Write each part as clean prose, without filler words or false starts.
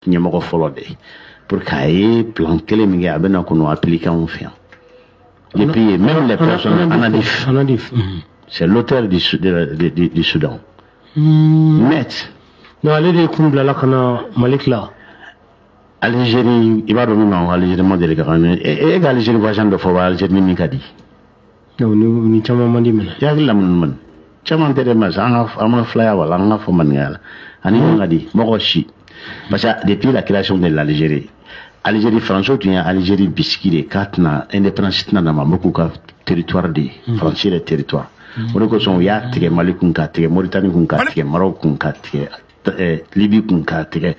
Ɲɛmɔgɔ fɔlɔ de ye pour que a ye plan kelen min kɛ, a bɛna k'o appliquer anw fɛ yan. Et puis même les personnes Anadif. Anadif. C'est l'auteur du Soudan. Net. Non, ale de kun bilala ka na Mali tila. Algérie, i b'a dɔn min ma, Algérie ma deli ka kan e ka Algérie voisin dɔ fɔ wa, Algérie ni min ka di. Non, ni caman man di minɛ. I hakili la minnu man caman tɛ dɛ, mais an ka filaya wala an ka fɔ maninkaya la ani min ka di mɔgɔ si, parce que depuis la création de l'Algérie, Algérie, Français tun ye Algérie bisigi de k'a tɛna indépendance tɛna na ma k'u ka territoire de ye, Français yɛrɛ territoire. O de kosɔn u y'a tigɛ Mali kun, k'a tigɛ Mauritanie kun, k'a tigɛ Maroc kun, k'a tigɛ Libye kun, k'a tigɛ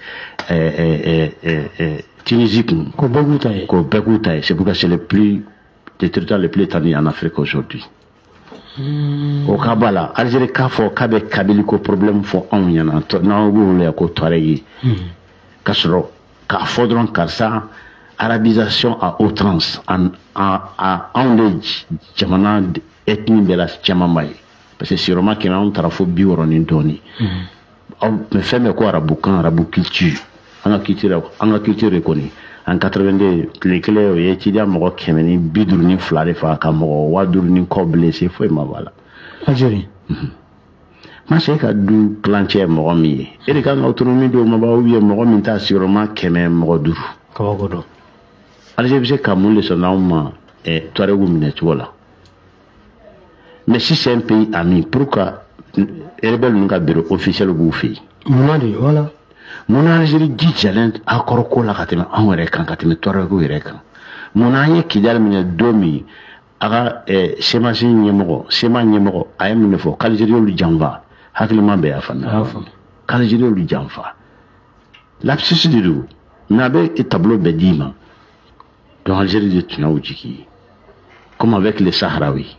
Tunisie kun. K'o bɛɛ k'u ta ye. K'o bɛɛ k'u ta ye. C'est pourquoi c'est le territoire le plus étendu en Afrique aujourd'hui. O ka b'a la, Algérie k'a fɔ k'a bɛ Kabili ko problème fɔ anw ɲɛna, n'aw b'o wele ko Touareg ye, ka sɔrɔ k'a fɔ dɔrɔn karisa arabisation à outrance an anw de jamana ethnie bɛɛ la camanba ye, parce que sigiyɔrɔma 100, anw taara fo 60 ni dɔɔnin. Aw mais fɛn bɛɛ ko arabukan, arabu culture, an ka culture, an ka culture de kɔni. En 82, tile kelen, o ye étudiant mɔgɔ 152 de faga ka mɔgɔ 5000 ni kɔ blessé, foyi ma bɔ a la. Algérie. Ma se ka du tilancɛ ye mɔgɔ min ye, e de kan ka autonomie d'o ma ba, ou bien mɔgɔ min t'a sigiyɔrɔma 100 mɔgɔ 5. Kabako dɔn. Algérie bɛ se ka mun de sɔrɔ anw ma Touareg minɛ cogo la? Mais si c'est un pays ami, pourquoi rebelle ninnu ka bureau officiel b'u fɛ yen? Munna de, voilà. Munna Algérie jijalen accord ko la ka tɛmɛ anw yɛrɛ kan, ka tɛmɛ Touareg yɛrɛ kan? Munna an ye Kidali minɛ don min, a ka CMAS ɲɛmɔgɔ, CMA ɲɛmɔgɔ, a ye mun de fɔ? K'Algérie y'olu janfa. Hakilima bɛɛ y'a faamuya k'Algérie y'olu janfa. Lapsus de don, mais a bɛ tableau bɛɛ d'i ma. Donc Algérie de tun y'aw jigi ye, comme avec les Sahraouis.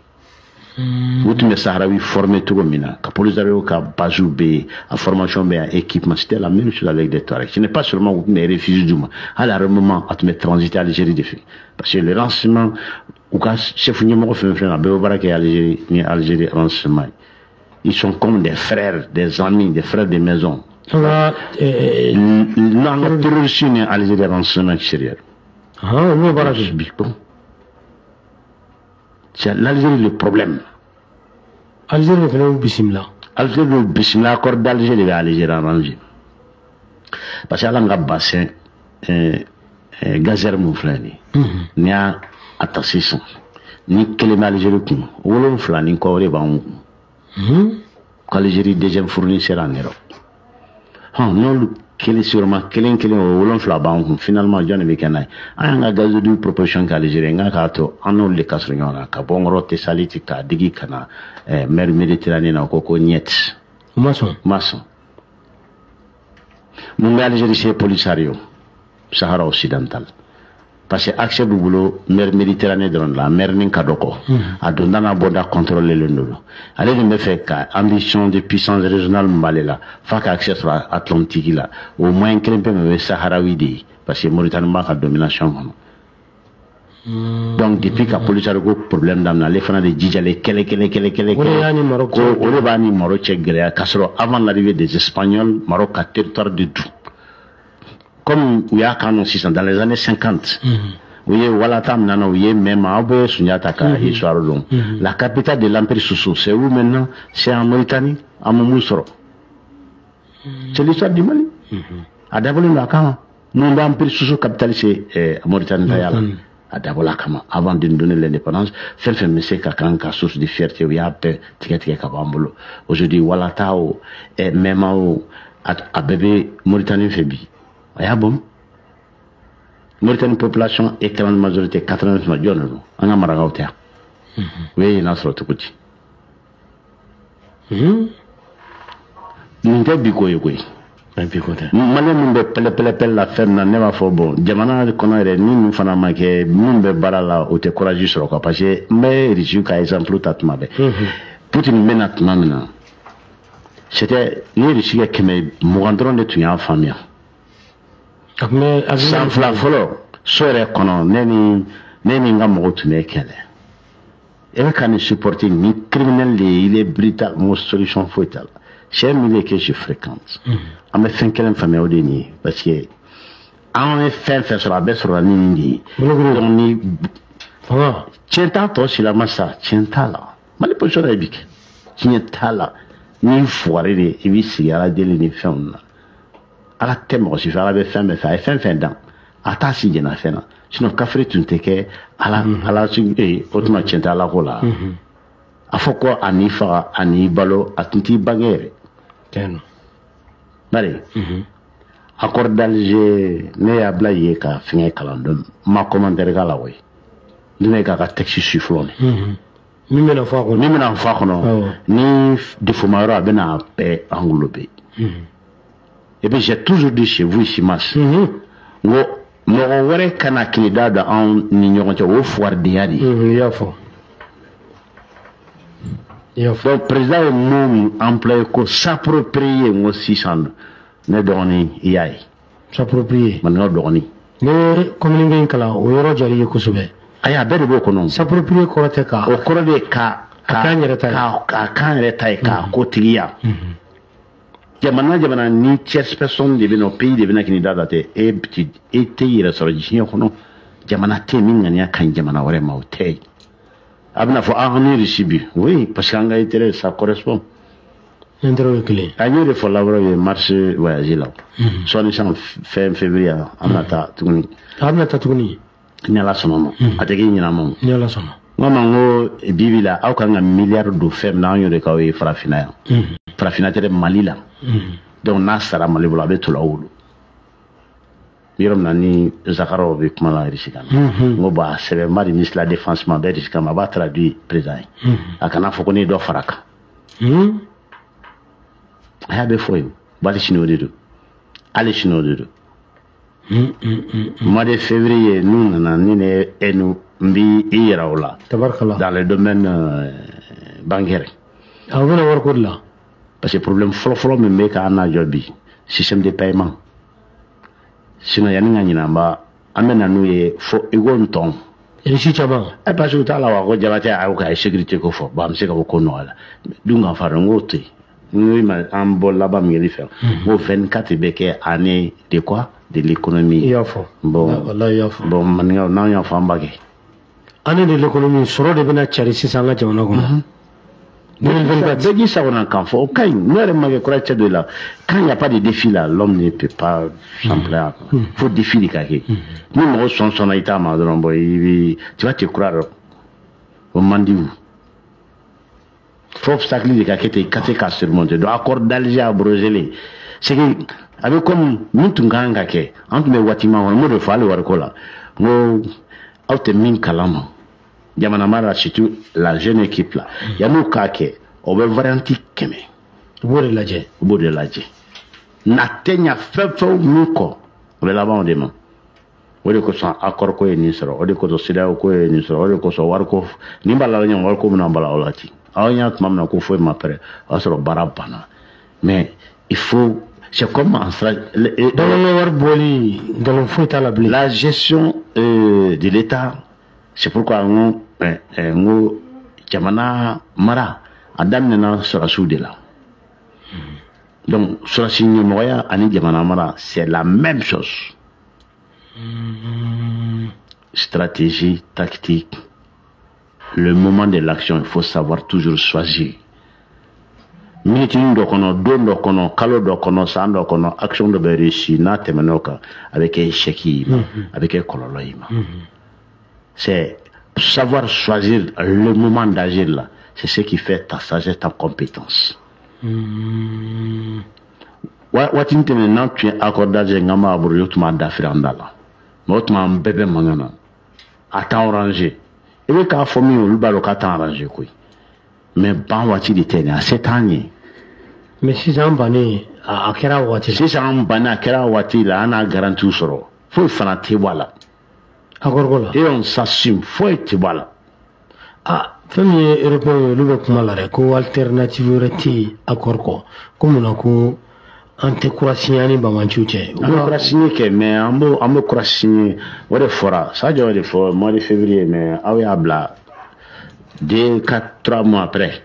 U tun bɛ Sahraoui formé cogo min na, ka Polisario ka base bɛ yen, a formation bɛ yen, équipement, c'était la même chose avec des Touaregs. Ce n'est pas seulement u tun bɛ réfugié d'u ma, hali armement a tun bɛ transiter Algérie de fɛ, parce que le renseignement, u ka chef ɲɛmɔgɔ fɛn fɛn, a bɛɛ bɛ baara kɛ Algérie ni Algérie renseignement ye. Ils sont comme des frères, des amis, des frères de maison. An ka N'an ka terroriste ni Algérie renseignement extérieur. Ah, olu bɛ baara kɛ. Bon. C'est l'Algérie le problème. Algérie de fana y'u bisimila. Algérie de bisimila, accord d'Alger de bɛ Algérie arrangé. Parce que hali an ka bassin gazière mun filɛ nin ye, n'i y'a a ta sisan, ni kelen bɛ Algérie kun, 7 ni kɔ, o de b'anw kun. Qu'Algérie deuxième fournisseur en Europe. Hɔn, n'olu kelen sigiyɔrɔma kelen kelen, o 7 b'an kun, finalement jɔn de bɛ kɛ n'a ye? An y'an ka gazoduc proposition kɛ Algérie, n k'a to an n'olu de ka surun ɲɔgɔn na, ka bɔ n kɔrɔ Tesaliti k'a digi ka na mer Méditerranée na, o ko ko niet. U ma sɔn. U ma sɔn. Mun bɛ Algérie se Polisario, Sahara occidental? Parce que accès b'u bolo mer Méditerranée dɔrɔn de la, mer nin ka dɔgɔ, a donda n'a bɔda contrôlé len don. Ale de bɛ fɛ ka ambition de puissance régionale min b'ale la, f'a ka accès sɔrɔ Atlantique la, o moyen kelen pe min bɛ Saharawi de ye, parce que Mauritanie b'a ka domination kɔnɔ. Donc depuis ka Polisario ko problème daminɛ, ale fana de jijalen kɛlɛ kɛlɛ kɛlɛ kɛlɛ. O de y'a ni Maroc ko o de b'a ni Maroc cɛ gɛlɛya, k'a sɔrɔ avant l'arrivée des Espagnols, Maroc ka territoire de du comme u y'a kanu sisan dans les années 50, u ye Walata min na, u ye Mɛma, aw bɛ Sunjata ka histoire dɔn. La capitale de l'empire Soso, c'est où maintenant? C'est en Mauritanie. An ma mun sɔrɔ? C'est l'histoire du Mali, a dabɔlen don a kama. Mun bɛ empire Soso capitale? C'est Mauritanie ta yala, a dabɔla a kama. Avant de nous donner l'indépendance, fɛn fɛn bɛ se ka k'an ka source de fierté, u y'a bɛɛ tigɛ tigɛ ka bɔ an bolo. Aujourd'hui, Walata o, Mɛma o, a bɛɛ bɛ Mauritanie fɛ bi. A y'a bɔn Mauritanie population écrasante majorité, 80 jɔn de don? An ka marakaw tɛ yan? U ye ɲinan sɔrɔ cogo di? Nin tɛ bi ko ye koyi. Bi ko tɛ. Malien min bɛ pɛlɛ pɛlɛ pɛlɛ la fɛn min na, ne b'a fɔ bon, jamana kɔnɔ yɛrɛ, ni ninnu fana ma kɛ, minnu bɛ baara la, o tɛ courage sɔrɔ quoi, parce que n bɛ Russie ka exemple ta tuma bɛɛ. Poutine bɛ na tuma min na, c'était ni Russie kɛ 120 dɔrɔn de tun y'a faamuya. A tun bɛ San 2 fɔlɔ, so yɛrɛ kɔnɔ, ne ni n ka mɔgɔw tun bɛ kɛlɛ. E bɛ ka nin supporter, ni criminel de ye, il est brutal. N ko solution foyi t'a la. C'est un milieu que je fréquente. An bɛ fɛn kelen faamuya, o de ye nin ye, parce que An ye fɛn fɛn sɔrɔ, a bɛɛ sɔrɔla ni nin de ye. Bolokuru. Donc ni fanga. Tiɲɛ t'a tɔ si la, masa, tiɲɛ t'a la. Mali position yɛrɛ bi kɛ tiɲɛ t'a la. N'i fugari de, i b'i sigi Ala deli ni fɛnw na. Ala tɛ mɔgɔ si fɛ, Ala bɛ fɛn bɛɛ fɛ. A ye fɛn fɛn dan, a t'a si jɛnna fɛn na, sinon kafiri tun tɛ kɛ Ala. Ala o tuma tiɲɛ tɛ Ala ko la. A fɔ ko a n'i faga, a n'i balo, a tun t'i bange yɛrɛ. Tiɲɛ don. Bari accord d'Alger, ne y'a bila yen ka fɛngɛ kalan don, n ma commentaire k'a la koyi. Ne k'a ka texte su fɔlɔ de. Min bɛna fɔ a kɔnɔ. Min bɛna fɔ a kɔnɔ, ni défaut ma yɔrɔ, a bɛna bɛɛ englober. Et puis j'ai toujours dit chez vous ici, Mas, n ko mɔgɔ wɛrɛ kana kilida don anw ni ɲɔgɔn cɛ, o ye fugaridenya de ye. I y'a fɔ. I y'a fɔ. Donc président ye mot min employé ko s'approprier, n ko sisan ne dɔgɔnin, i y'a ye. S'approprier. Maninkaw dɔgɔnin. Ne ye communiqué in kalan, o yɔrɔ diyara i ye kosɛbɛ. Ayi, a bɛɛ de b'o kɔnɔ. S'approprier kɔrɔ tɛ ka. O kɔrɔ de ka. A k'an yɛrɛ ta ye. K'a k'an yɛrɛ ta ye, k'a ko tigiya. Jamana jamana ni tierce personne de bɛ na, o pays de bɛ na k'i da da tɛ e e tɛ yɛrɛ sɔrɔ diɲɛ kɔnɔ. Jamana tɛ min ŋaniya ka ɲi jamana wɛrɛ ma, o tɛ yen. A bɛna fɔ an ni Russie bi, oui, parce que an ka intérêt, ça correspond. Intérêt ye kelen. An y'o de fɔ Lavrov ye mars voyage la. Sɔɔni sisan, fin février, an bɛna taa tuguni. A bɛna taa tuguni. Ni Ala sɔnna ma. A tɛ k'i ɲinɛ ma. Ni Ala sɔnna. N ko ma, n ko bi bi la, aw kan ka miliyari don fɛn min na, an y'o de k'aw ye farafinna yan. Farafinna tɛ dɛ, Mali la. Donc n'a sara Mali bolo, a bɛ tolo aw bolo. Yɔrɔ min na ni Zakharov bɛ kuma la Russie kan. N ko bon, a sɛbɛn n b'a di ministre de la défense ma, a bɛ Russie kan, a b'a traduit président ye. A kana fɔ ko ne ye dɔ fara a kan. A y'a bɛɛ fɔ yen. Hali sini o de don. Hali sini o de don. Mois de février, n'u nana ni ne e nu, n b'i i yɛrɛ o la. Tabarikala. Dans le domaine bancaire. A bɛna wariko de la. Parce que problème fɔlɔ-fɔlɔ min bɛ k'an n'a jɔ bi, système de paiement. Sinon yanni ka ɲinɛ, an b'a an bɛ na n'u ye fo i ko n tɔn. Russie caman. Ɛ, parce que u t'a la wa ko Jabate a y'o ka sécurité ko fɔ. Bon, an bɛ se ka o ko nɔgɔya la. Dun ka fara, n k'o to yen. N ko i ma, an bɔ laban min kɛli fɛ. N ko 24 bɛ kɛ année de quoi? De l'économie. I y'a fɔ. Bon. Walahi, i y'a fɔ. Bon, maninkaw, n'an y'a fɔ, an b'a kɛ. Année de l'économie, sɔrɔ de bɛna cari sisan an ka jamana kɔnɔ. 2024. Bɛɛ k'i sagona kan fɔ, o ka ɲi. Ne yɛrɛ ma kɛ kura cɛ dɔ la. Quand il n'y a pas de défi là, l'homme ne peut pas s'employer. Faut défi de ka kɛ. Ni mɔgɔ sɔn sɔnna i t'a ma dɔrɔn, bon, i bi tu vas te croire o man di o. Fo obstacle de ka kɛ ten, i ka se k'a surmonter. Donc accord d'Alger abrogé, c'est que a bɛ comme min tun kan ka kɛ, an tun bɛ waati min kɔnɔ, n b'o de fɔ hali wariko la, n ko aw tɛ min kalama jamana mara, surtout la jeune équipe là, yan'u k'a kɛ, o bɛ variante 100. U b'o de lajɛ. U b'o de lajɛ. Na tɛ ɲa fɛn fɛn min kɔ, o bɛ laban o de ma. O de kosɔn accord ko ye nin sɔrɔ, o de kosɔn CEDEAO ko ye nin sɔrɔ, o de kosɔn wariko nin b'a la ɲɔgɔn, wariko bɛna bala o la ten. Aw ɲɛ tuma min na ko foyi ma pɛrɛ, o y'a sɔrɔ baara banna. Mais il faut, c'est comme en Donc an ka wari bɔli, nkalon foyi t'a la bilen. La gestion de l'État, c'est pourquoi n ko n ko jamana mara a daminɛna sɔrɔdasiw de la. Donc sɔrɔdasi ɲɛmɔgɔya ani jamana mara, c'est la même chose. Stratégie, tactique, le moment de l'action, il faut savoir toujours choisir. Minute dɔ kɔnɔ, don dɔ kɔnɔ, kalo dɔ kɔnɔ, san dɔ kɔnɔ, action dɔ bɛ réussir, n'a tɛmɛn'o kan, a bɛ kɛ échec y'i ma, a bɛ kɛ kɔlɔlɔ y'i ma. C'est savoir choisir le moment d'agir là, c'est ce qui fait ta sagesse, ta compétence. Waati tɛmɛnen, n'an tun ye accord d'Alger n k'an b'a abrogé, o tun b'an dafiri an da la. Mais o tuma an bɛɛ bɛ mankan na, a t'an arrangé. I bɛ k'a fɔ min ye, olu b'a dɔn k'a t'an arrangé koyi. Mais ban waati de tɛ nin, a se t'an ye. Mais sisan an bannen, a kɛra a waati la. Sisan an bannen, a kɛra a waati la, an n'a garantie sɔrɔ, foyi fana tɛ bɔ a la. Accord ko la. Et on s'assume, foyi tɛ bɔ a la. Ah, fɛn min ye européen ye, olu bɛ kuma la dɛ, ko alternative wɛrɛ tɛ yen accord kɔ. Ko munna ko an tɛ kura signé an ni banbaanciw cɛ? An bɛ kura signé kɛ, mais an bɛ kura signé, o de fɔra Sadio, o de fɔ mois de février, mais aw y'a bila 2, 4, 3 mois après.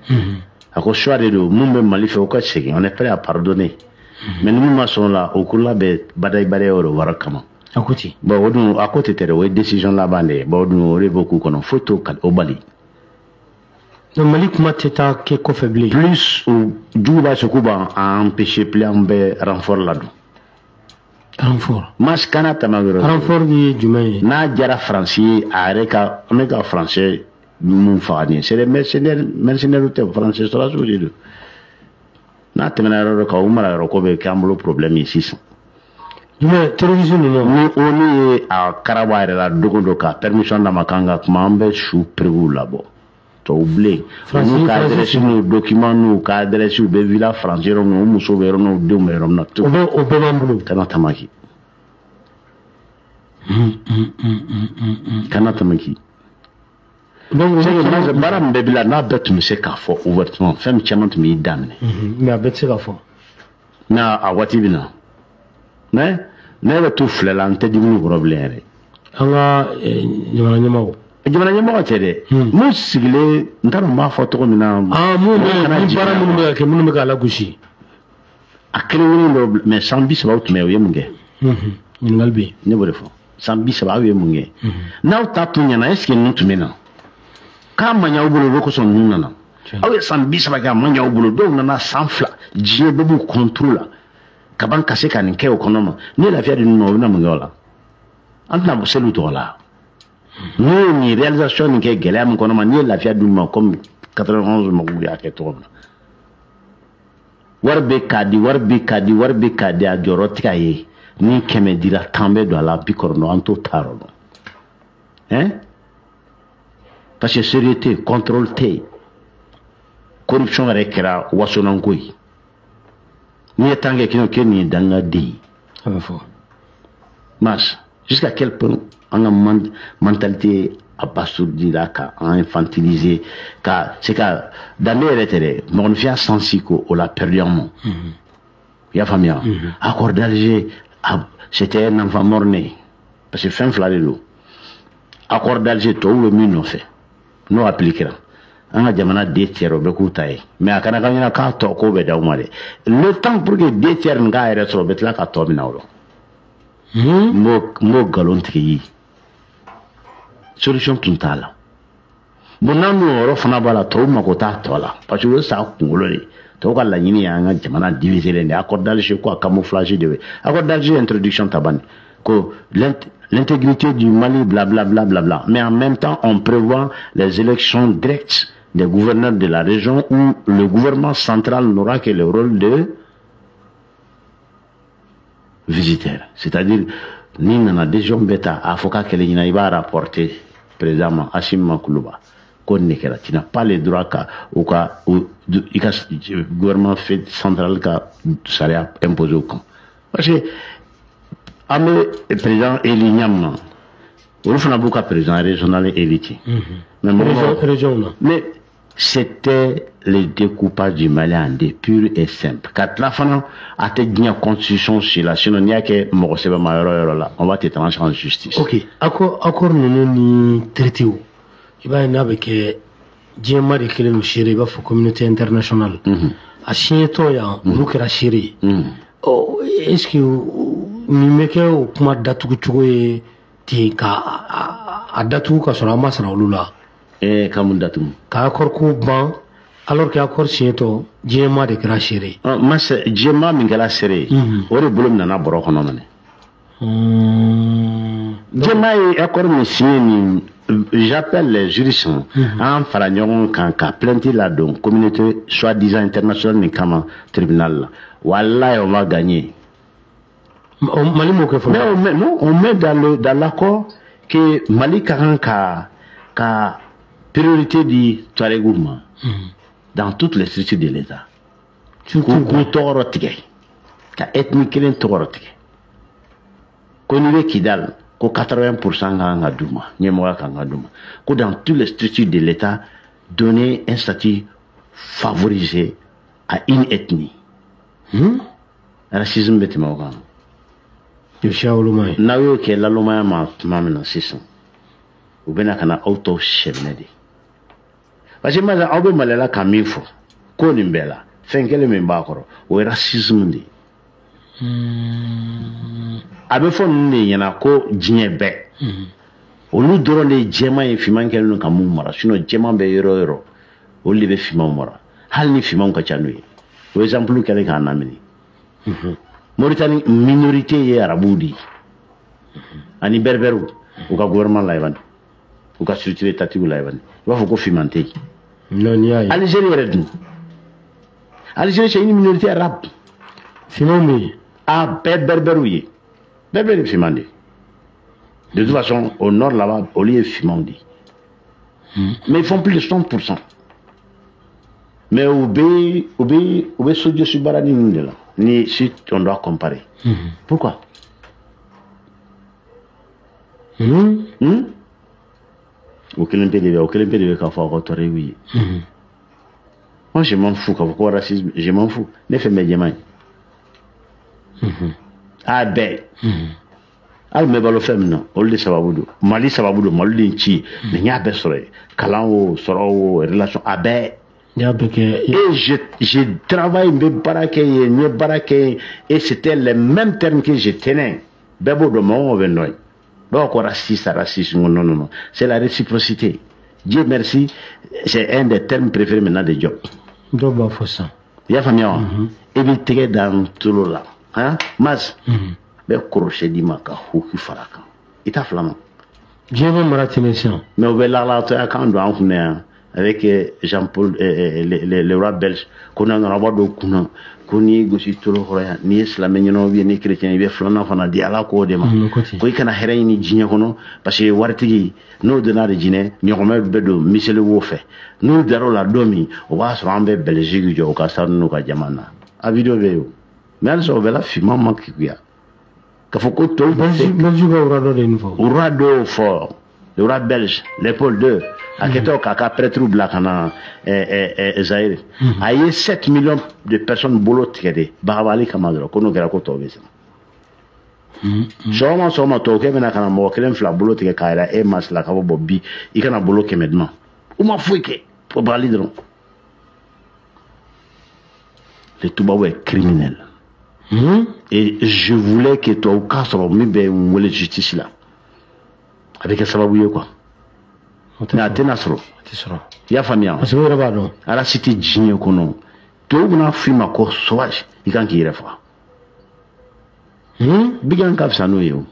A ko choix de don, mun bɛ Mali fɛ, o ka segin, on est prêt à pardonner. Mais ni mun ma sɔn o la, o k'u labɛn badayi badayi o de wari kama. A ko ten. Bon, o dun, a ko tɛ dɛ, o ye décision laban de ye. Bon, o dun, o de b'o k'u kɔnɔ, foyi t'o o bali. Donc Mali kuma tɛ taa kɛ kɔfɛ bilen. Plus u jugu b'a se k'u b'an empêcher, plus an bɛ renfort ladon. Renfort. Mas kana tama yɔrɔ. Renfort ye jumɛn ye? N'a diyara Faransi ye, a yɛrɛ ka, an bɛ ka Français mun faga nin ye, c'est des mercenaires. Mercenaires tɛ, Français sɔrɔdasiw de don. N'a tɛmɛna yɔrɔ dɔ kan, o mara yɔrɔ ko bɛ kɛ an bolo problème ye sisan. Jumɛn, terrorisme ninnu? Ni ONU ye a karaba a yɛrɛ la dogo dɔ ka permission d'a ma k'an ka kuma, an bɛ su preuve labɔ tubabu bilen. N'u ka adresse, n'u document, n'u ka adresse, u bɛ villa France yɔrɔ min, u musow bɛ yɔrɔ min, u denw bɛ yɔrɔ min na. O bɛ, o bɛɛ b'an bolo. Kana tamaki, kana tamaki. Donc baara min bɛɛ b'i la, n'a bɛɛ tun bɛ se k'a fɔ ouvertement, fɛn min caman tun b'i daminɛ. Mais a bɛɛ tɛ se ka fɔ. Mais a waati bɛ na, mais ne yɛrɛ t'u filɛ la, n tɛ dumuni kɔrɔ bilen yɛrɛ. An ka jamana ɲɛmaaw. Jamana ɲɛmɔgɔ tɛ dɛ, mun sigilen, n t'a dɔn n b'a fɔ cogo min na. Ah, mun bɛ ni baara minnu bɛ ka kɛ, minnu bɛ k'a lagosi. A kelen kelen dɔw, mais san 30 tun bɛ yen, u ye mun kɛ? Ɲininkali bɛ yen. Ne b'o de fɔ, san 30, aw ye mun kɛ? N'aw ta tun ɲɛna, est ce que ninnu tun bɛ na? K'a ma ɲɛ aw bolo, o de kosɔn ninnu nana. Aw ye san 30 kɛ, a ma ɲɛ aw bolo. Dɔw nana san 2, diɲɛ bɛɛ b'u contrôle la kaban ka se ka nin kɛ o kɔnɔ ma. Ni ye lafiya di ninnu ma, o bɛna mun kɛ o la? An tɛna bɔ seliw tɔgɔ la. N'u ye nin réalisation nin kɛ gɛlɛya min kɔnɔ ma, n'i ye lafiya d'u ma comme 91 mɔgɔw y'a kɛ cogo min na, wari bɛ k'a di, wari bɛ k'a di, wari bɛ k'a di, a jɔyɔrɔ tɛ ka ye. Ni 100 dira, 10 bɛ don a la, 90 an t'o ta yɔrɔ dɔn hein, parce que sérieux tɛ yen, contrôle tɛ yen, corruption yɛrɛ kɛra wasonanko ye. N'i ye tan kɛ k'i nin ye dangaden ye. A bɛ fɔ. Mas jusqu'à quel point an ka mentalité abasourdira ka an infantiliser, ka se ka danbe yɛrɛ tɛ dɛ, mɔgɔninfinya sansi ko o la perdu an ma. I y'a faamuya? Accord d'Alger, c'était un enfant mort-né, parce que fɛn fila de don. Accord d'Alger, tubabuw bɛ min nɔfɛ, n'o appliquera, an ka jamana deux tiers, o bɛ k'u ta ye. Mais a kana k'an ɲɛna k'a tɔ k'o bɛ d'aw ma dɛ. Le temps pour que deux tiers nin k'a yɛrɛ sɔrɔ, o bɛ tila ka tɔ minɛ aw la. N b'o nkalon tigɛ ye, solution tun t'a la. Bon, n'an dun o yɔrɔ fana b'a la, tɔw mako t'a tɔ la, parce que o ye sa kunkolo de ye. Tɔw ka laɲini y'an ka jamana diviser de. Accord d'Alger ko a camouflage de bɛ accord d'Alger introduction ta banni ko l'intégrité du Mali, blablabla bla, bla, bla. Mais en même temps, on prévoit les élections directes des gouverneurs de la région, où le gouvernement central n'aura que le rôle de visiteur, c'est-à-dire ni nana décision bɛ ta, a fɔ k'a kɛlɛ ɲɛna, i b'a rapporter président ma, Assimi Makuluba, ko nin de kɛra. Tu n'as pas le droit ka u ka i ka gouvernement central ka sariya imposer o kan, parce que an bɛ président élu ɲa min na, olu fana b'u ka président régional élu ten. Mais mɔgɔ région na. Mais c'était le découpage du Mali en deux, pur et simple. Ka tila fana, a tɛ diɲɛ constitution si la, sinon n'i y'a kɛ mɔgɔ sɛbɛn ma yɔrɔ yɔrɔ la, on va te trancher en justice. Ok, accord ninnu ni traité, i b'a ye n'a bɛ kɛ, diɲɛma de kɛlen don seere, i b'a fɔ communauté internationale. A signetɔ yan, olu kɛra seere ye. Ɔ, est ce que nin bɛ kɛ o kuma datugu cogo ye ten, ka a datugu ka sɔrɔ an ma sara olu la? Ka mun datugu? Ka accord ko ban, alors que accord signetɔ, diɲɛma de kɛra seere ye. Mas diɲɛma min kɛra seere ye, o de bolo minɛna bɔrɔ kɔnɔ minɛ. Diɲɛma ye accord min signé nin, j'appelle les juristes, an fara ɲɔgɔn kan ka plainte ladon communauté soi-disant internationale nin kama tribunal la. Wallahi, on va gagner. Mali m'o kɛ fɔlɔ. Mais on met, non, on met dans l'accord que Mali ka kan ka priorité di Touareg ma dans toutes les structures de l'État. K'u tɔgɔ tigɛ, ka ethnie kelen tɔgɔ tigɛ. Ko n'i bɛ Kidal, ko 80% kan ka d'u ma, ɲɛmɔgɔya kan ka d'u ma. Ko dans toutes les structures de l'État, donner un statut favorisé à une ethnie. Racisme bɛ tɛmɛ o kan. O siya woloma ye. N'aw y'o kɛ lalomaya ma tuma min na sisan, u bɛna ka na aw tɔw sɛminɛ de. Parce que masa aw bɛ maloya ka min fɔ ko nin bɛɛ la, fɛn kelen min b'a kɔrɔ, o ye racisme de ye. A bɛ fɔ ninnu de ɲɛna ko diɲɛ bɛɛ. Olu dɔrɔn de ye jɛman ye finman kɛlen don ka mun mara, sinon jɛman bɛ yɔrɔ o yɔrɔ, olu de bɛ finmanw mara. Hali ni finmanw ka ca n'u ye. O exemple kɛlen k'an lamini. Mauritanie minorité ye arabuw de ye. Ani berbɛriw, u ka gouvernement la yɛlɛma, u ka structure étatique la yɛlɛma. I b'a fɔ ko finman tɛ yen. Non, n'i y'a ye. Algérie yɛrɛ dun. Algérie, c'est une minorité arabe. Finmanw bɛ yen. A bɛɛ berbɛriw ye. Berbère ye finman de ye. De toute façon, au nord là-bas, olu ye finmanw de ye. Mais ils font plus de 60%. Mais u bɛ sojɔsi baara ninnu de la. Ni si on doit comparer. Pourquoi? O kelen pe de bɛ, o kelen pe de bɛ k'a fɔ aw ka tɔɔrɔ ye. Moi, je m'en fous k'a fɔ ko racisme, je m'en fous. Ne fɛn bɛɛ jɛman ye. A bɛɛ. Hali n bɛ balo fɛn min na, olu de sababu don. Mali sababu don, Mali de ye n ci. Mais n y'a bɛɛ sɔrɔ yen. Kalan o, sɔrɔ o, relation, a bɛɛ. N y'a bɛɛ kɛ. Et je travaille, n bɛ baara kɛ yen, n ye baara kɛ yen, et c'était les mêmes termes que je tenais. Bɛɛ b'o dɔn, mɔgɔ o mɔgɔ bɛ n dɔn yen. Bɛɛ b'a fɔ ko raciste, raciste. Non, non, non. C'est la réciprocité. Dieu merci, c'est un des termes préférés maintenant de Diop. Dɔw b'a fɔ sisan. I y'a faamuya wa? I b'i tɛgɛ da n tulo la. Han? Mas, bɛ crochet d'i ma ka hoki fara a kan. I t'a fila ma. Diɲɛ bɛ mara ten de sisan. Mais u bɛ lalagatɔya kan don an kunna yan avec Jean-Paul, le roi belge, ko n'a nana b'a dɔn kunna ko n'i y'i gosi tolo kɔrɔ yan, n'i ye silamɛ ɲɛnama ou bien n'i ye chrétien, i bɛ filanan fana di Ala k'o de ma. Ko ten. Ko i kana hɛrɛ ɲini diɲɛ kɔnɔ parce que waritigi n'o donna de jinɛ ɲɔgɔmɛ bɛ don miseli wo fɛ, n'u dar'o la don min, o b'a sɔrɔ an bɛ Belgique jɔ u ka sanu n'u ka jama na. A vidéo bɛ yen o, mais halisa o bɛɛ la finman ma kekuya k'a fɔ ko tɔw bɛ fɛ. Belgique ka roi dɔ de ye nin fɔ. Roi dɔw fɔ, le roi belge Léopold II, a kɛtɔ k'a ka prêtre bila ka na Zaïre, a ye 7 millions de personnes bolo tigɛ de bagabali kama dɔrɔn, ko n'o kɛra ko tɔw bɛ siran. Sɔgɔma sɔgɔma tɔwkɛ bɛna ka na mɔgɔ kelen fila bolo tigɛ k'a yira e masila k'a fɔ bɔn bi i kana bolo 100 di ma. U ma foyi kɛ, o bagali dɔrɔn. Le tubabu est criminel. Et je voulais que tubabu k'a sɔrɔ min bɛ n wele justice la, a bɛ kɛ sababu ye quoi. Mais a tɛna sɔrɔ. A tɛ sɔrɔ. I y'a faamuya? Parce que o yɛrɛ b'a dɔn. Arasi tɛ diɲɛ kɔnɔ. Tubabu bɛna f'i ma ko sauvage, i kan k'i yɛrɛ faga. Bigan ka fisa n'o ye o.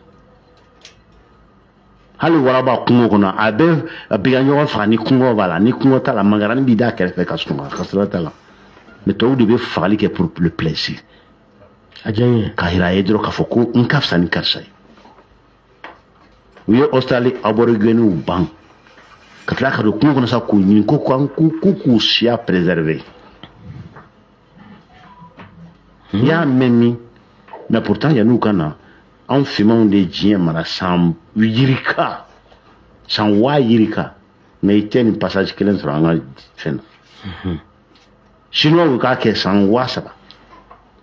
Hali waraba kungo kɔnɔ, a bɛ bigan ɲɔgɔn faga ni kungo b'a la, ni kungo t'a la, mangarani b'i da kɛrɛfɛ ka sunɔgɔ, ka sɔrɔ t'a la. Mais tubabu de bɛ fagali kɛ pour le plaisir. A diya n ye. K'a yira a ye dɔrɔn k'a fɔ ko n ka fisa ni karisa ye. U ye Australie aborigènes ban ka tila ka don kungo kɔnɔ sa k'u ɲini ko k'u siya préserver. I y'a mɛn min, mais pourtant yan'u ka na, anw finmanw de ye diɲɛ mara san yirika, san waa yirika, mais i tɛ nin passage kelen sɔrɔ an ka fɛn na. Chinois k'a kɛ san 3000.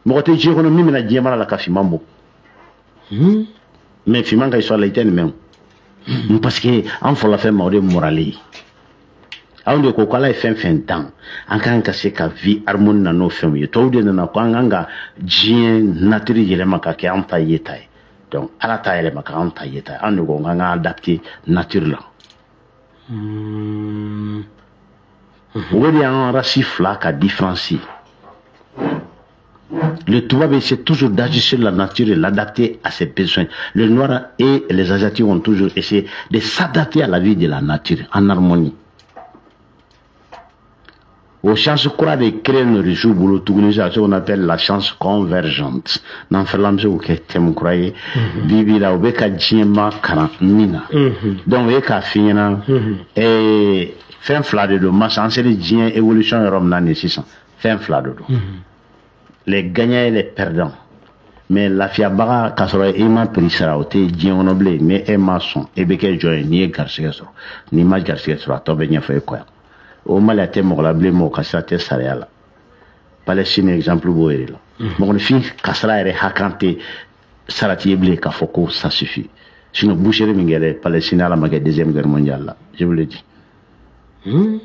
Mɔgɔ tɛ diɲɛ kɔnɔ min bɛna diɲɛ mara la ka finman bɔ. Mais finman ka histoire la i tɛ nin mɛn o. Parce que an fɔlɔ fɛn ma o de ye morale ye. Anw de ko k'Ala ye fɛn fɛn dan, an kan ka se ka vie harmonie na n'o fɛnw ye. Tɔw de nana ko an kan ka diɲɛ nature yɛlɛma ka kɛ an ta ye ta ye. Donc Ala ta yɛlɛma ka an ta ye ta ye. An de ko k'an ka adapter nature la. O de y'an race fila ka différence. Le Toubab essaie toujours d'agir sur la nature et l'adapter à ses besoins. Le noir et les Asiatiques ont toujours essayé de s'adapter à la vie de la nature en harmonie. Au chance kura de créer nos réseaux bolo tuguni sa, ce qu'on appelle la chance convergente. N'an fɛla an bɛ se k'o kɛ thème kura ye. Bi bi la u bɛ ka diɲɛ ma kalan min na. Donc o ye k'a f'i ɲɛna, fɛn fila de don masa, an sera diɲɛ évolution yɔrɔ min na nin sisan, fɛn fila de don. Les gagnants et les perdants. Mais lafiyabaga k'a sɔrɔ i ma prix sara, o tɛ diɲɛ kɔnɔ bilen. Ni e ma sɔn, e bɛ kɛ jɔn ye n'i ye garisɛgɛ sɔrɔ. N'i ma garisɛgɛ sɔrɔ, a tɔ bɛ ɲɛfɔ e kɔ yan. O maliya tɛ mɔgɔ la bilen, mɔgɔ ka sira tɛ sariya la. Palestine exemple b'o yɛrɛ la. Mɔgɔninfin ka sara yɛrɛ hakan tɛ sarati ye bilen k'a fɔ ko ça suffit. Sinon boucherie min kɛra Palestine, Ala ma kɛ deuxième guerre mondiale la, je vous le dis. Oui.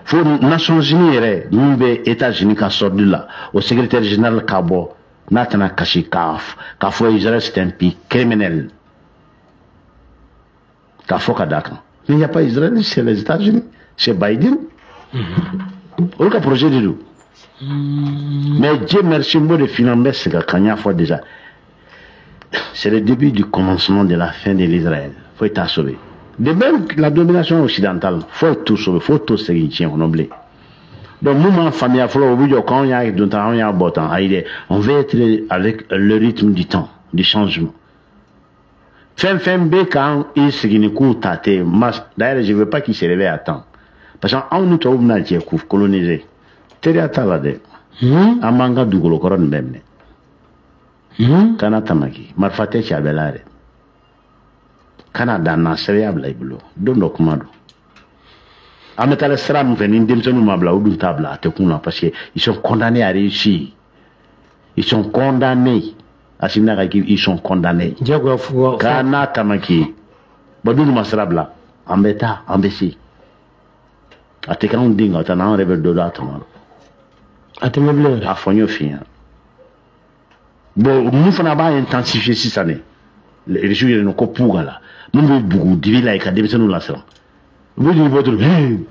Fo Nations Unies yɛrɛ min bɛ États-Unis ka solde la, o secrétaire général ka bɔ n'a tɛna kasi k'a fɔ Israël c'est un pays criminel, k'a fɔ ka d'a kan. Mais il n'y a pas Israël, c'est les États-Unis, c'est Biden. Olu ka projet de don. Mais Dieu merci, n b'o de f'i ɲɛna, n bɛ segin a kan, n y'a fɔ déjà. C'est le début du commencement de la fin de l'Israël. Foyi t'a sauvé. De même la domination occidentale, foyi t'o sauvé, foyi t'o segin tiɲɛ kɔnɔ bilen. Donc mun m'an faamuya fɔlɔ, o bɛ jɔ k'anw y'a don tan, anw y'a bɔ tan. Ayi dɛ, on veut être avec le rythme du temps, du changement. Fɛn fɛn bɛ k'an i sigi ni k'u ta tɛ mas. D'ailleurs, je veux pas qu'il se réveille à temps. Parce que anw ni tubabuw bɛna jɛ k'u coloniser. Teriya t'a la dɛ. An b'an ka dugukolo kɔrɔ nin bɛɛ minɛ. Kana tamaki, marifa tɛ ci a bɛɛ la yɛrɛ. Kana dan na, sɛbɛya bila i bolo. Don dɔ kuma don. An bɛ taa sira min fɛ, ni denmisɛnninw ma bila, u dun t'a bila, a tɛ kun na, parce que ils sont condamnés à réussir. Ils sont condamnés. Assimi n'a ka équipe, ils sont condamnés. Diyagoya fo. Kana tamaki. Bon, n'olu ma sira bila, an bɛ taa, an bɛ se. A tɛ k'anw den ka taa n'an yɛrɛ bɛ dɔ dɔn a tɔnɔ la. A tɛ mɛn bilen yɛrɛ. A fɔ n y'o f'i ɲɛna. Bon, mun fana b'a intensifier sisan de, Irisiw yɛrɛ ko puga la, mun bɛ bugu dibi la yen ka denmisɛnninw lasiran. U bɛ bɔ dɔrɔn,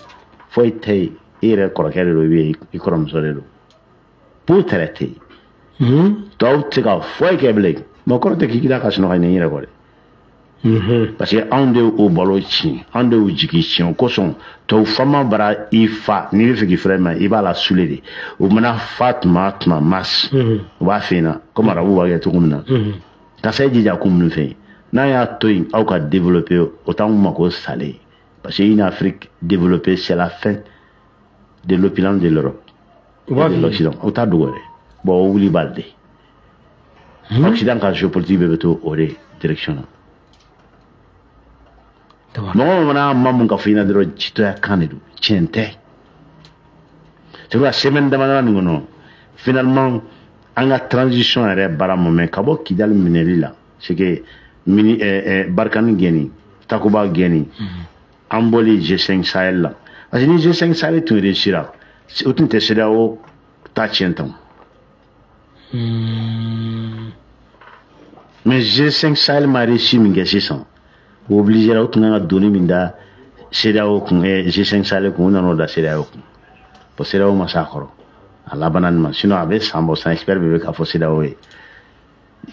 foyi tɛ yen, i yɛrɛ kɔrɔkɛ de don, i kɔrɔmuso de don. Pour tɛrɛ tɛ yen. Tubabu tɛ se ka foyi kɛ bilen. Mais o kɔrɔ tɛ k'i da ka sunɔgɔ nin yɛrɛ kɔ dɛ. Parce que anw de y'o balo tiɲɛ, anw de y'o jigi tiɲɛ, o kosɔn tubabu faama bara i fa, n'i bɛ fɛ k'i fɛrɛ ma, i b'a la sule de. O mana fa tuma tuma mas, u b'a f'i ɲɛna komi arabuw b'a kɛ cogo min na. Karisa e jija ko minnu fɛ yen, n'a y'a to yen aw ka développer, o t'anw mako salen. Parce que une Afrique développée, c'est la fin de l'opulence de l'Europe et de l'Occident. O t'a dogo dɛ. Bon, o wuli b'a de. Occident ka géopolitique bɛɛ bɛ to o de direction na. Mɔgɔ min mana ma mun ka fɔ i ɲɛna dɔrɔn, jitɔya kan de don, tiɲɛ tɛ. C'est vrai, semaine dama dama nin kɔnɔ, finalement an ka transition yɛrɛ baara mun mɛn ka bɔ Kidali minɛli la, c'est que mini Barkhane gɛnni, Takuba gɛnni, an bɔli G5 Sahel la. Parce que ni G5 Sahel tun réussira, o tun tɛ CEDEAO ta tiɲɛ tan. Mais G5 Sahel ma réussi min kɛ sisan, o obligé la, o tun kan ka doni min da CEDEAO kun, G5 Sahel kun, o nana o da CEDEAO kun. Bon, CEDEAO ma s'a kɔrɔ a labanna nin ma, sinon a bɛ san bɔ san, expert bɛɛ bɛ k'a fɔ CEDEAO ye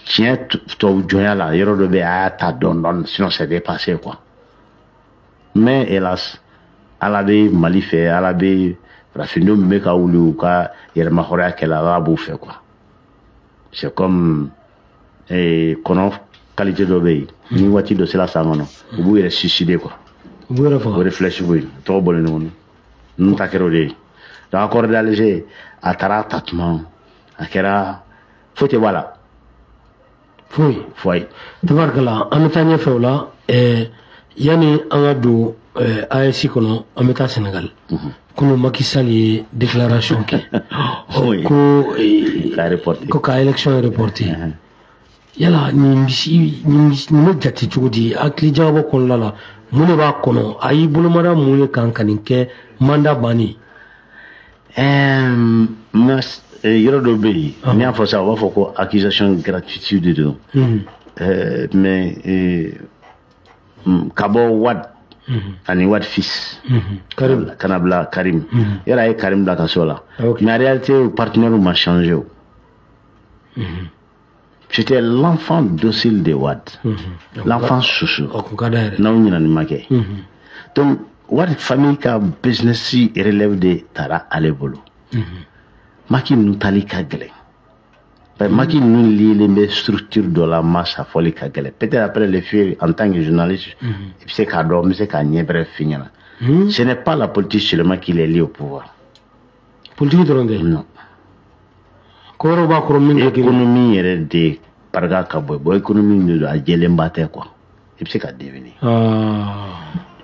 tiɲɛ tubabu jɔnya la, yɔrɔ dɔ bɛ yen a y'a ta dɔɔni dɔɔni, sinon c'est dépassé quoi. Mais hélas, Ala bɛ Mali fɛ, Ala bɛ farafindenw min bɛ ka wuli u ka yɛrɛmahɔrɔnya kɛlɛ, Ala b'u fɛ quoi. C'est comme kɔnɔ qualité dɔ bɛ yen, ni waati dɔ sera san kɔnɔ, u b'u yɛrɛ suicider quoi. U b'u yɛrɛ faga. O de flèche bɔ yen, tɔgɔ bɔlen ɲɔgɔn na. Ninnu ta kɛra o de ye. Donc accord d'Alger, a taara ta tuma, a kɛra foyi tɛ bɔ a la. Foyi. Foyi. Tabarikala, an bɛ taa ɲɛfɛ o la. Yanni an ka don AES kɔnɔ, an bɛ taa Sénégal. Kunun Macky Sall ye déclaration kɛ. Ko ko ka élection reporter. Yala nin bɛ jate cogo di hakili jagabɔ kɔnɔna la, mun de b'a kɔnɔ, a y'i bolomada mun de kan ka nin kɛ mandat bannen? Yɔrɔ dɔ bɛ yen, n'i y'a fɔ sisan, u b'a fɔ ko accusation gratuite de don. Mais ka bɔ Wade ani Wade fils Karim kana bila Karim, yala a ye Karim bila ka so la. Mais en réalité, o partenaire ma changé o. C'était l'enfant docile de Wade, l'enfant chouchou. N'aw ɲinɛ nin ma kɛ. Donc Wade famille ka business relève de taara ale bolo. Macky ninnu tali ka gɛlɛn. Macky ninnu lielen bɛ structure dɔ la, ma sa fɔli ka gɛlɛn. Peut-être après le fait en tant que journaliste, i bɛ se k'a dɔn, n bɛ se k'a ɲɛ bɛrɛ f'i ɲɛna. Ce n'est pas la politique seulement qui est liée au pouvoir. Politique dɔrɔn tɛ? Non. Ko wɛrɛw b'a kɔrɔ min tɛ kelen. Économie yɛrɛ de barika ka bon. Bon, économie de don, a jɛlenba tɛ quoi. I bɛ se ka deviner.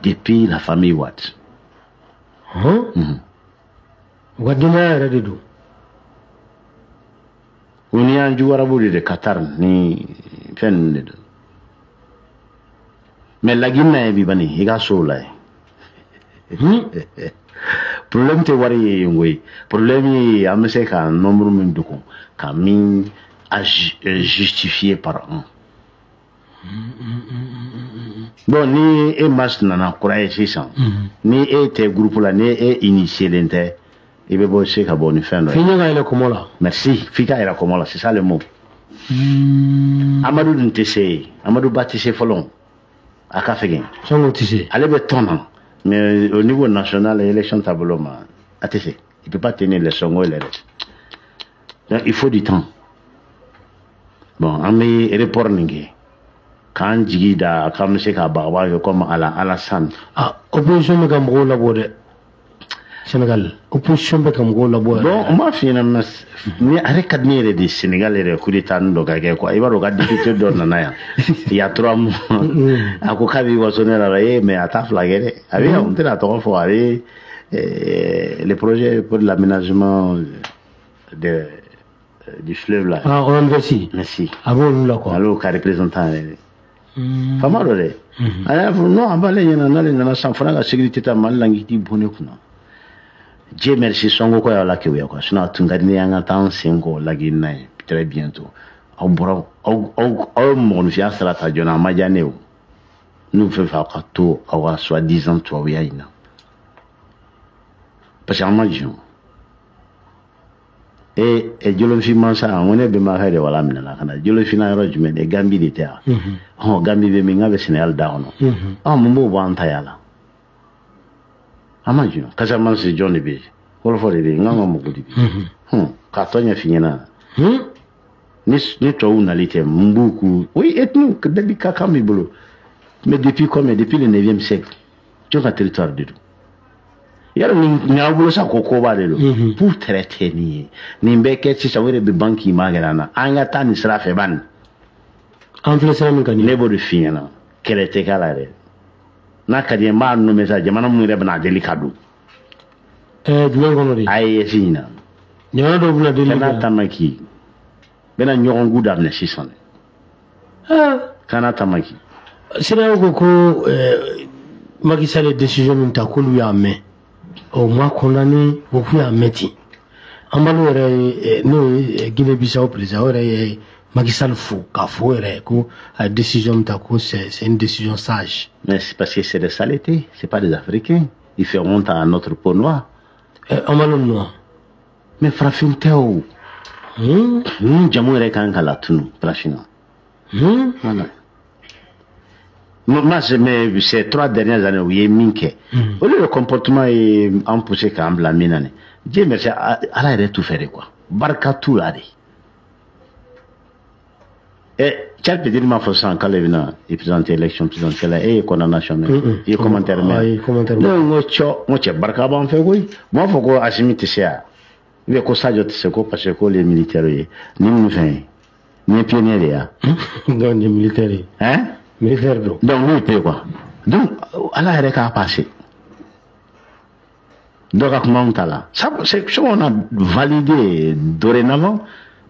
Depuis la famille Wade. U ka denbaya yɛrɛ de don. O ni y'an jugu arabu de Qatar ni fɛn ninnu de don. Mais Laginɛ ye bi bani, i ka sow lajɛ. Problème tɛ wari ye yen koyi. Problème ye an bɛ se ka nombre min dogo ka min a justifier par an. Bon, ni e mas nana kura ye sisan, ni e tɛ groupe la, ni e initié tɛ, i bɛ bɔ se ka bɔ ni fɛn dɔ ye. F'i ɲɛ ka yɛlɛ kɔmɔ la. Merci, f'i ka yɛlɛ kɔmɔ la, c'est ça le mot. Amadu dun tɛ se yen, Amadu Ba tɛ se fɔlɔ, a ka fɛgɛn. Sɔnko tɛ se. Ale bɛ tɔn na, mais au niveau national, élection taabolo ma, a tɛ se. Il peut pas tenir les Sonko et les restes. Donc il faut du temps. Bon, an bɛ report nin kɛ k'an jigi da k'an bɛ se ka bagabaga kɛ comme ala Alassane. Ah, opposition bɛ ka mɔgɔw labɔ dɛ. Sénégal, opposition bɛ ka mɔgɔw labɔ yɛrɛ. Bon, n b'a f'i ɲɛna, mais ni ale ka di ne yɛrɛ de, Sénégal yɛrɛ coup d'état dɔ ka kɛ quoi. I b'a dɔn, ka député dɔ nana yan il y a 3 mois, a ko k'a b'i waso ne la, eh, mais a t'a fila kɛ dɛ. A bɛ yan, n tɛna tɔgɔ fɔ, a bɛ le projet pour l'aménagement de du fleuve là. Ah, ONVC. Merci. A b'olu la quoi. Ale y'o ka représentant yɛrɛ de. Faama dɔ dɛ. A y'a fɔ non, an b'ale ɲɛna, n'ale nana sisan fo n'a ka sécurité ta Mali la, k'i bɔ ne kunna. Dieu merci, Sonko ko y'aw lakeguya quoi. Sinon a tun ka di ne ye an ka taa an sen kɔ Laginɛ n'a ye très bientôt. Aw bɔra, aw aw aw ye mɔgɔninfinya sira ta joona, a ma diya ne ye o. N'u fɛn fɛn aw ka to aw ka soi-disant tubabuya in na. Parce que an ma jɛn o. E e Jolofin mansa, n ko ne bɛnbakɛ de wala minɛ ka na Jolofin na yɔrɔ jumɛn de? Gambi de tɛ yan? Hɔn, Gambi bɛ min? K'a bɛ Sénégal da kɔnɔ. Ɔ, mun b'o bɔ an ta ya la? An ma jɛn. Casamance, jɔn de bɛ yen? Wɔlɔfɔ de bɛ yen, n kan ka mɔgɔ de bɛ yen. Hɔn, k'a tɔ ɲɛf'i ɲɛna. Ni tubabuw nali tɛ, mun b'u k'u? Oui, ethnie bɛɛ ka kan b'i bolo. Mais depuis combien? Depuis le 9e siècle, jɔn ka territoire de don? Yɔrɔ nin y'aw bolo sa ko koba de don. Pour traiter nin ye, nin bɛɛ kɛ sisan, o yɛrɛ bɛ ban k'i ma gɛrɛ an na. An ka taa nin sira fɛ bani. An filɛ sira min kan nin. Ne b'o de f'i ɲɛna, kɛlɛ tɛ k'a la dɛ. N'a ka di n ye, n b'a nommé sa, jamana mun yɛrɛ bɛna deli ka don. Ɛɛ, jumɛn kɔnɔ de? AES ɲina. Jamana dɔw bɛna deli. Kana tamaki. Bɛna ɲɔgɔn ku daminɛ sisan dɛ. Kana tamaki. CEDEAO ko ko Macky Sall ye décision min ta, k'olu y'a mɛn. O ma condamné, o k'u y'a mɛn ten. Embaló yɛrɛ ye, n'o ye Guinée Bissau président, o yɛrɛ ye Macky Sall fo k'a fo yɛrɛ ko a ye décision min ta, ko c'est une décision sage. Mais c'est parce que c'est des saletés, c'est pas des Africains. Il fait honte à notre peau noire. Embaló ninnu wa? Mais farafin tɛ o. Ninnu jamu yɛrɛ kan ka latunu farafinna. Voilà. Moi, mais ces 3 dernières années, u ye min kɛ, olu le comportement ye an poussé k'an bila min na nin. Dieu merci, Ala yɛrɛ t'u fɛ de quoi. Barika t'u la de. Ɛ, Tchad Petit m'a fɔ sisan k'ale bɛna i présenter élection présidentielle, e ye condamnation mɛn, i ye commentaire mɛn. Ayi, commentaire. Ne ko n ko cɔ, n ko cɛ, barika b'an fɛ koyi. U b'a fɔ ko Assimi tɛ se yan, ou bien ko Sadio tɛ se ko parce que k'olu ye militaire ye. Ni mun fɛn ye? Nin ye pionnier de ye wa? Non, nin ye militaire ye. Hein? Militaire don. Donc n'u tɛ quoi. Donc Ala yɛrɛ k'a passé. Dɔ ka kuma ta la. Ça, c'est ce qu'on a validé dorénavant,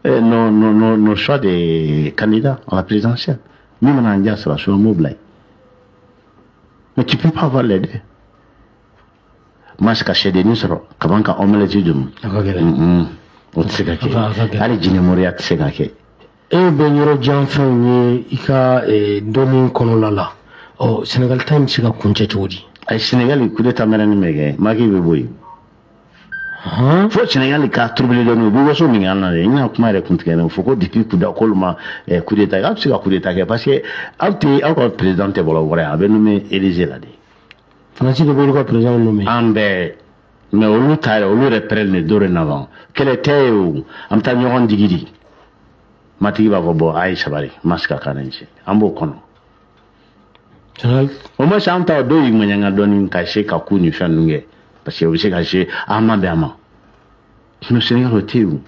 nos choix des candidats à la présidentielle. Min mana an diya sɔrɔ an b'o bila yen. Mais tu peux pas avoir les deux. Maa se ka sɛdennin sɔrɔ ka ban ka omelette dun. A ka gɛlɛn. O tɛ se ka A ka kɛ. gɛlɛn. Hali jinɛmoriya tɛ se ka kɛ. E bɛ yɔrɔ jan fɛnw ye i ka dɔnni kɔnɔla la. Ɔ, Sénégal ta in bɛ se ka kuncɛ cogo di? Ayi, Sénégal coup d'état mɛrɛni bɛ kɛ, Macky bɛ bɔ yen. Fo Sénégal ka trouble dɔɔni, u bɛ waso min kɛ an na dɛ, n ka kuma yɛrɛ kun tigɛ ne fo ko depuis coup d'état k'olu ma coup d'état, aw tɛ se ka coup d'état kɛ parce que aw tɛ aw ka président tɛ bɔra wɛrɛ, a bɛ nommé Élysée la de. Faransi de b'olu ka président nommé. An bɛɛ, mais olu ta yɛrɛ, olu yɛrɛ pɛrɛn de dorénavant. Kɛlɛ tɛ ye o, an bɛ taa ɲɔgɔn digi di. Matigi b'a fɔ bon, a ye sabali, ma se ka kan ni cɛ, an b'o kɔnɔ. Sénégal. Au moins an ta dɔw y'i ŋaɲanga dɔɔni ka se ka ku ni fɛn ninnu kɛ parce que o bɛ se ka se an ma bɛn a ma. Mais Sénégal o tɛ yen o.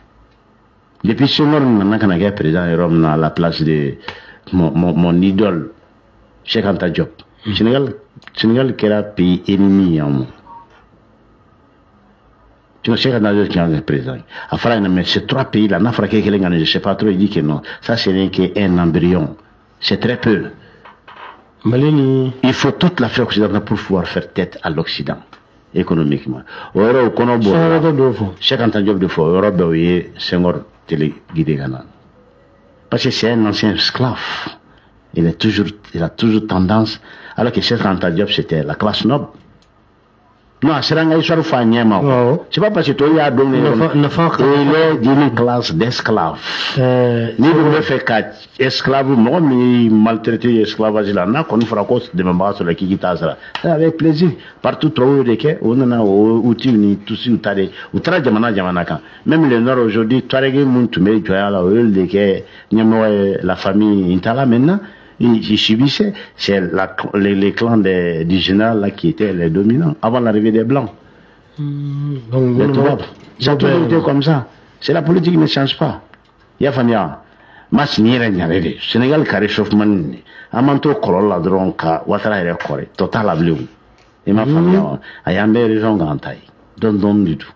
Depuis Senghor nana ka na kɛ président yɔrɔ min na, à la place de mon idole Cheikh Anta Diop, Sénégal kɛra pays ennemi ye an ma. Tu vois, Cheikh Anta Diop qui est président. A fɔra ɲɛna, mais ces trois pays là, n'a fɔra k'e kelen ka na, je sais pas trop, il dit que non, ça ce n'est qu'un embryon, c'est très peu. Mali ni. Il faut toute l'Afrique occidentale pour pouvoir faire tête à l'Occident. économiquement. O yɔrɔ o kɔnɔ bɔra. Cheikh Anta Diop de fɔ o yɔrɔ bɛɛ o ye Senghor téléguidé ka na. Parce que c'est un ancien esclave. Il a toujours tendance, alors que Cheikh Anta Diop c'était la classe noble. Non, c'est un histoire fɔ a ɲɛ ma. C'est pas parce que toi y'a donné. Il est d'une classe d'esclaves. Ni dun bɛ fɛ ka esclave mɔgɔ min y'i maltraité esclavage la n'a kɔni fɔra ko dɛmɛbaga sɔrɔ k'i k'i ta sara. Avec plaisir. Partout tubabuw de kɛ o nana o outil ni tusiw ta de u taara jamana jamana kan. Même le Nord aujourd'hui Touareg mun tun bɛ jɔnya la o y'olu de kɛ ɲɛmɔgɔ ye la famille Intala maintenant. Ils subissaient, c'est les clans du général là qui étaient les dominants avant l'arrivée des Blancs. Donc, les Toubabs. Ça a toujours été comme ça. C'est la politique qui ne change pas. Il y a famille. Mas ni yɛrɛ ɲare de Sénégal ka réchauffement ni an m'an to kɔlɔlɔ la dɔrɔn ka Ouattara yɛrɛ kɔrɛ tɔ t'a la bilen. I m'a faamuya wa? A y'an bɛɛ région k'an ta ye dɔɔni dɔɔni de don.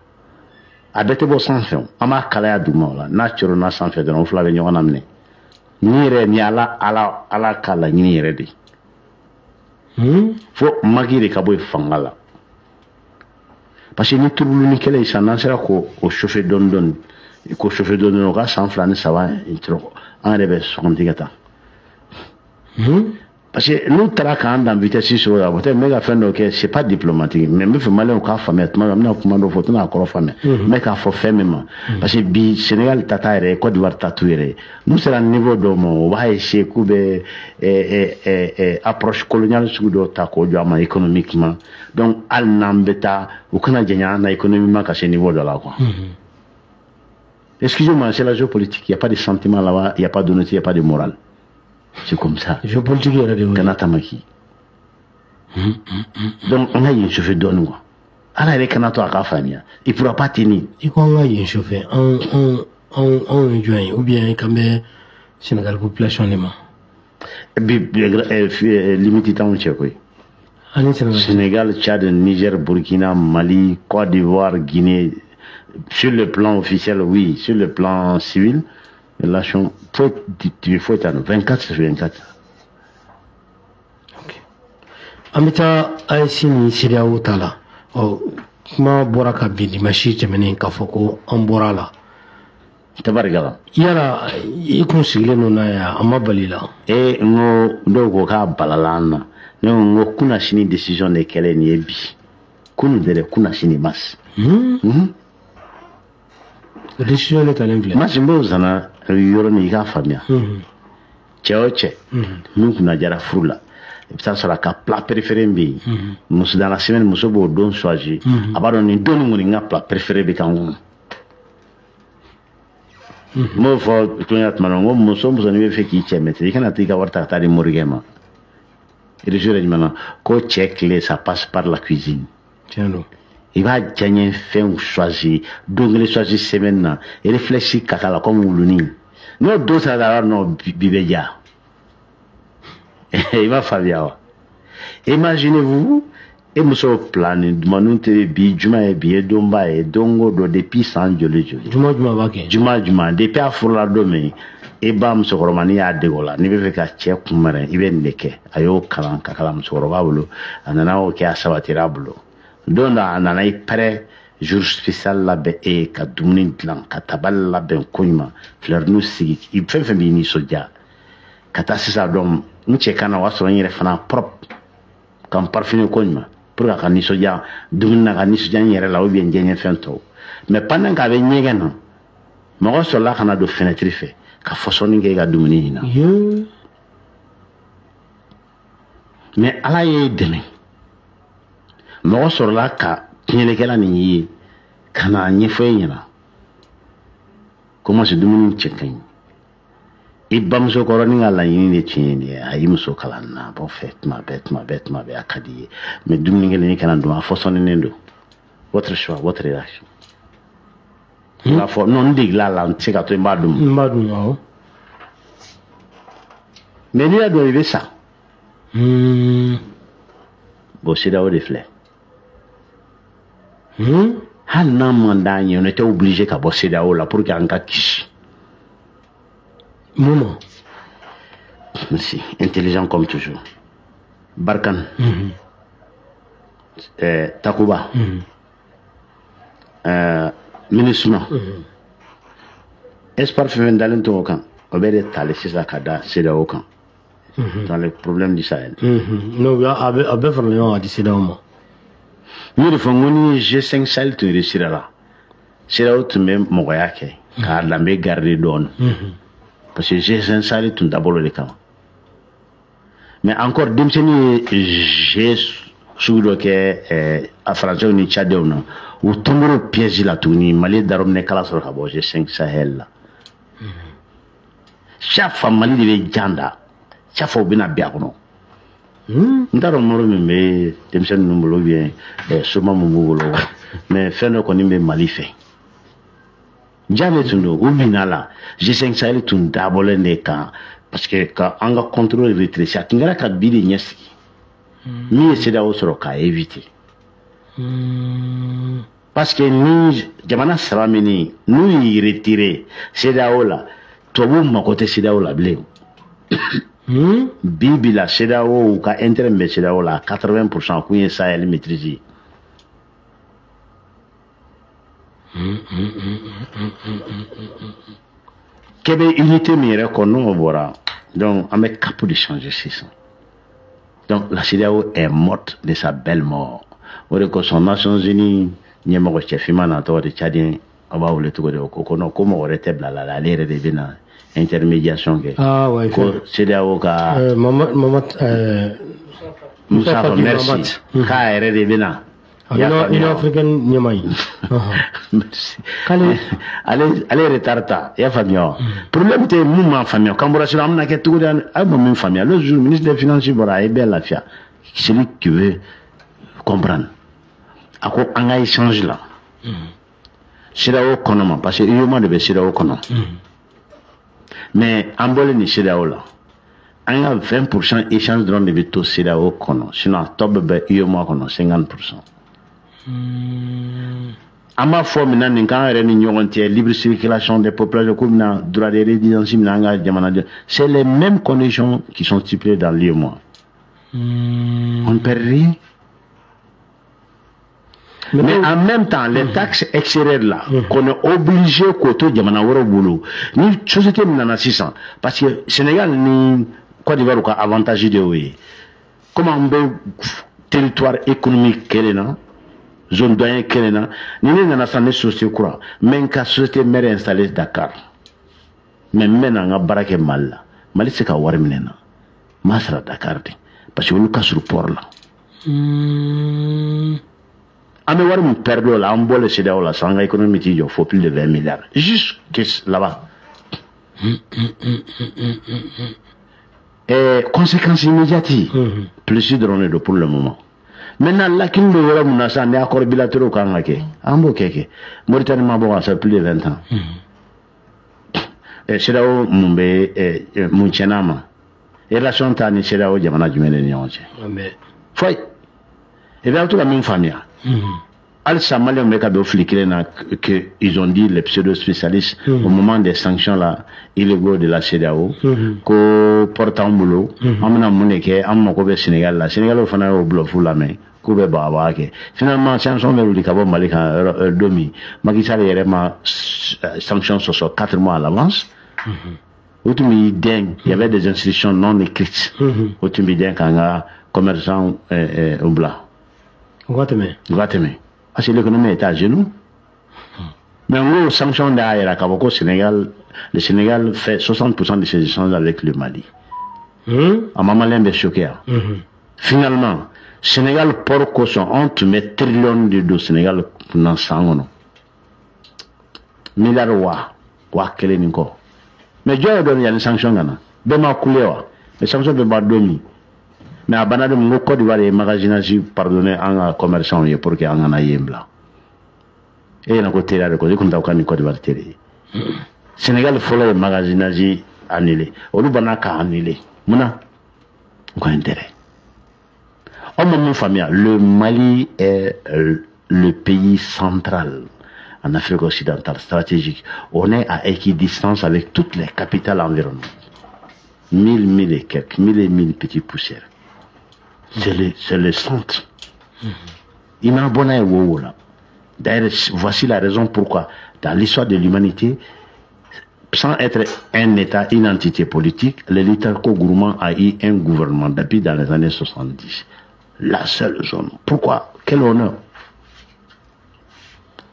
A bɛɛ tɛ bɔ sanfɛ o. An b'a kalaya duguma o la n'a coronna sanfɛ dɔrɔn o fila bɛ ɲɔgɔn na minɛ. Ni yɛrɛ ni ala ala ala ka laɲini yɛrɛ de fo Macky de ka bɔ fanga la parce que ni turulu ni kɛlɛ sisan n'an sera k'o chauffer dɔɔni dɔɔni k'o chauffer dɔɔni dɔɔni o ka san 2 ni 3 an yɛrɛ bɛ sɔgɔnti ka taa parce que n'u taara k'an dan vitesse sɔrɔ la peut-être n bɛ ka fɛn dɔ kɛ c'est pas diplomatique mais n bɛ fɛ maliyɛnw k'a faamuya tuma dɔ n bɛna kuma dɔ fɔ u tɛna a kɔrɔ faamuya n bɛ k'a fɔ fɛn min ma parce que bi Sénégal ta t'a yɛrɛ ye Côte d'Ivoire ta t'u yɛrɛ ye n'u sera niveau dɔ ma u b'a essayer k'u bɛ approche coloniale sugu dɔ ta k'o jɔ a ma économiquement donc hali n'an bɛ taa u kana janya an na économiquement ka se niveau dɔ la quoi. Excusez-moi, c'est la géopolitique, il y a pas de sentiment là-bas, il y a pas d'honnêteté, il y a pas de morale. C'est comme ça. Géopolitique yɛrɛ de y'o ye. Kana tamaki. Donc an ka yen chauffer dɔɔni quoi. Ala yɛrɛ kana to a k'a faamuya. Il pourra pas tenir. I ko an ka yen chauffer anw ye jɔn ye ou bien k'an bɛ Sénégal population de ma. Bi limite t'anw cɛ koyi. Ani Sénégal. Sénégal, Tchad, Niger, Burkina, Mali, Côte d'Ivoire, Guinée. Sur le plan officiel, oui. Sur le plan civil. Relation, faut être 24 sur 24. Ok. An bɛ taa AES ni CEDEAO ta la. Ɔ kuma bɔra ka bin dimanche tɛmɛnen k'a fɔ ko an bɔra a la. Tabarikala. Yala i kun sigilen don n'a ye a ma bali la. Ee n ko dɔw ko k'a balala an na. Ne ko n ko kunasini décision de kɛlen nin ye bi. Kunun tɛ dɛ kunasini mas. O décision de talen filɛ. Mas n b'o zana yɔrɔ min i k'a faamuya. Cɛ o cɛ min kunna jara furu la i bɛ taa sɔrɔ a ka plat préféré bɛ yen. Muso dans la semaine muso b'o don choisi. A b'a dɔn nin don nin kɔni n ka plat préféré bɛ k'an kɔnɔ. N b'o fɔ tulonkɛ tuma dɔ n ko muso muso n'i bɛ fɛ k'i cɛ maîtriser i kana t'i ka wari ta ka taa di morikɛ ma. Réseau yɛrɛ jumɛn na ko cɛ tile ça passe par la cuisine. Tiɲɛ don. I b'a diyaɲɛ fɛnw choisi don kelen choisi semaine na réfléchi ka k'a la comme wulunin n'o don sera la non bi bɛ diya i b'a faamuya wa. Imaginez-vous e muso plan ni dumuni tɛ bi juma ye bi ye donba ye don o don depuis san joli joli. Juma juma b'a kɛ. Juma juma depuis a furula don min e ba musokɔrɔba y'a dege o la n'i bɛ fɛ ka cɛ kunbɛn i bɛ nin de kɛ a y'o kalan ka kalan musokɔrɔba bolo a nana o kɛ a sabatira a bolo. Don dɔ a nana i pɛrɛ jour spécial labɛn e ye ka dumuni dilan ka tabali labɛn koɲuman fleur sigi fɛn fɛn b'i nisɔndiya ka taa sisan dɔn n cɛ ka na o y'a sɔrɔ n yɛrɛ fana propre ka n parfumer koɲuman pour que a ka nisɔndiya dumuni na ka nisɔndiya n yɛrɛ la ou bien n diɲɛ fɛn tɔw mais pendant k'a bɛ ɲɛgɛn na mɔgɔ sɔrɔla ka na don fenêtre fɛ ka fɔsɔnni kɛ i ka dumuni in na. Mais ala y'e dɛmɛ. Mɔgɔ sɔrɔla ka tiɲɛnikɛla nin ye ka na ɲɛfɔ e ɲɛna comment dumuni cɛ ka ɲi i bamuso kɔrɔnin ka laɲini de tiɲɛ nin ye a y'i muso kalan na a b'o fɛ tuma bɛɛ tuma bɛɛ tuma bɛɛ a ka di i ye mais dumuni kelen i kana dun a fɔsɔnninen don. Votre choix, votre réaction. I b'a fɔ non n degela a la n tɛ se ka to n b'a dun. N b'a dun awɔ. Mais n'i y'a dɔn i bɛ sa. Bon CEDEAO de filɛ. Hali n'a man d'an ye on était obligé ka bɔ CEDEAO la pour que an ka kisi. Mun ma? Merci, intelligent comme toujours. Barkhane. Takuba, MINUSMA, espoir fɛn fɛn dalen to o kan, o bɛɛ de tali sisan ka da CEDEAO kan dans les problèmes du Sahel. Non, a bɛɛ farala ɲɔgɔn kan di CEDEAO ma. N y'o de fɔ, n ko ni G5 Sahel tun réussira la, CEDEAO tun bɛ mɔgɔya kɛ k'a danbe garder dɔɔnin, parce que G5 Sahel tun dabɔla o de kama. Mais encore denmisɛnnin ye G sugu dɔ kɛ a Français ni Tchadiens na, u tombera piège la tuguni. Mali daruminɛ kala sɔrɔ ka bɔ G5 Sahel la. Chaque fois Mali de bɛ jan da, chaque fois u bɛna bin a kɔnɔ. N t'a dɔn moro min bɛ denmisɛnnin ninnu bolo ou bien soma min b'u bolo, mais fɛn dɔ kɔni bɛ Mali fɛ. Ja de tun don, u binna la. G5 Sahel tun dabɔlen de kan, parce que ka an ka contrôle rétréci, a tun kɛra ka bi de ɲɛsigi min ye CEDEAO sɔrɔ k'a éviter. Parce que ni jamana saba min n'u y'i retiré CEDEAO la, tubabuw mako tɛ CEDEAO la bilen. Bi bi la, CEDEAO u ka intérêt min bɛ CEDEAO la, 80% kun ye Sahel maîtrise ye. Kɛbɛ unité min yɛrɛ kɔ n'o bɔra, donc an bɛ cap de changer sisan. Donc la CEDEAO est morte de sa belle mort. O de kosɔn Nations Unies ɲɛmɔgɔ cɛfinma n'a tɔgɔ de Tchadien, aw b'a wele cogo di, o ko non, ko mɔgɔ wɛrɛ tɛ bila la, ale yɛrɛ de bɛna intermédiation kɛ. Ah ouais, ko CEDEAO ka Moussa Faki, merci, k'a yɛrɛ de bɛna. Union africaine ɲɛmaa ye. Merci. Ale retard ta, i y'a faamuya wa? Problème tɛ mun m'a faamuya, k'an bɔra sisan an bɛna kɛ cogo di, a ma min faamuya. L'autre jour, ministre des finances bɔra, a ye bɛɛ lafiya. Celui qui veut comprendre. A ko an ka échange la. CEDEAO kɔnɔ ma, parce que UEMOA de bɛ CEDEAO kɔnɔ. Mais an bɔlen nin CEDEAO la, an ka 20% échange dɔrɔn de bɛ to CEDEAO kɔnɔ, sinon a tɔ bɛɛ bɛ UEMOA kɔnɔ, 50%. An b'a fɔ min na nin k'an yɛrɛ ni ɲɔgɔn cɛ, libre circulation des populations, ko bɛna droit de résidence minɛ an ka jamanaden, c'est les mêmes conditions qui sont stipulées dans l'UEMOA. On ne perd rien. Mais en même temps, les taxes extérieures là, qu'on est obligé k'o to jamana wɛrɛw bolo, ni société min nana sisan, parce que Sénégal ni Côte d'Ivoire u ka avantage de y'o ye, comme an bɛ territoire économique kelen na, zone douanière kelen na, ni ne nana sisan ne société kura, n bɛ n ka société mère installée Dakar, mais n bɛ na n ka baara kɛ Mali la, Mali tɛ se ka wari minɛ n na, n b'a sara Dakar de, parce que olu ka surun port la. An bɛ wari min perdre o la, an bɔlen CEDEAO la sisan, an ka économie t'i jɔ fo plus de 20 milliards jusque là-bas. Conséquence immédiate, plus dɔrɔn de don pour le moment. Maintenant, lakini bɛ yɔrɔ min na sisan, ni accord bilatéraux kan ka kɛ, an b'o kɛ. Mauritanie ma bɔ ka ça plus de 20 ans. CEDEAO mun bɛ mun tiɲɛna ma? Relation t'a ni CEDEAO jamana jumɛn de ni ɲɔgɔn cɛ? Foyi. Et bien, aw to ka min faamuya, halisa Maliens bɛ ka don fili kelen na, que ils ont dit les pseudo-spécialistes au moment des sanctions là illégaux de la CEDEAO, ko port t'anw bolo, an bɛna mun de kɛ, an mako bɛ Sénégal la. Sénégal fana y'o bluff lamɛn k'u bɛ bagabaga kɛ. Finalement, sanction bɛ wuli ka bɔ Mali kan don min, Macky Sall yɛrɛ ma sanction sɔsɔ 4 mois à l'avance. O tun b'i dɛn, il y avait des instructions non écrites, o tun b'i dɛn k'an ka commerçant bila. U ka tɛmɛ. U ka tɛmɛ. Parce que l'économie était à genoux. Mais en gros, sanction derrière, ko Sénégal, le Sénégal fait 60% de ses échanges avec le Mali. A ma Malien bɛ choqué. Finalement, Sénégal port kosɔn, anw tun bɛ trillion de don Sénégal kunna san kɔnɔ. Milliard waa kelen ni kɔ. Mais jɔn ye dɔn yanni sanction ka na? Bɛɛ ma kule wa? Mais sanction bɛ ban don min. Mais a banna don min, ko Côte d'Ivoire ye magasinage pardonné an ka commerçants ye pour que an kana yen bila. E ɲɛna ko teriya de ko, e kun t'aw ka ni Côte d'Ivoire teri ye. Sénégal fɔlɔ ye magasinage annulé, olu banna k'a annulé. Munna? U ka intérêt. Aw ma mun faamuya, le Mali est le pays central en Afrique occidentale, stratégique. On est à équidistance avec toutes les capitales environnantes. 1000 et quelques, 1000 et 1000 petites poussières. C'est le centre. I mana bɔ n'a ye wo wo la. D'ailleurs, voici la raison pourquoi, dans l'histoire de l'humanité, sans être un État, une entité politique, le Liptako Gourma a eu un gouvernement depuis dans les années 70. La seule zone. Pourquoi? Quel honneur.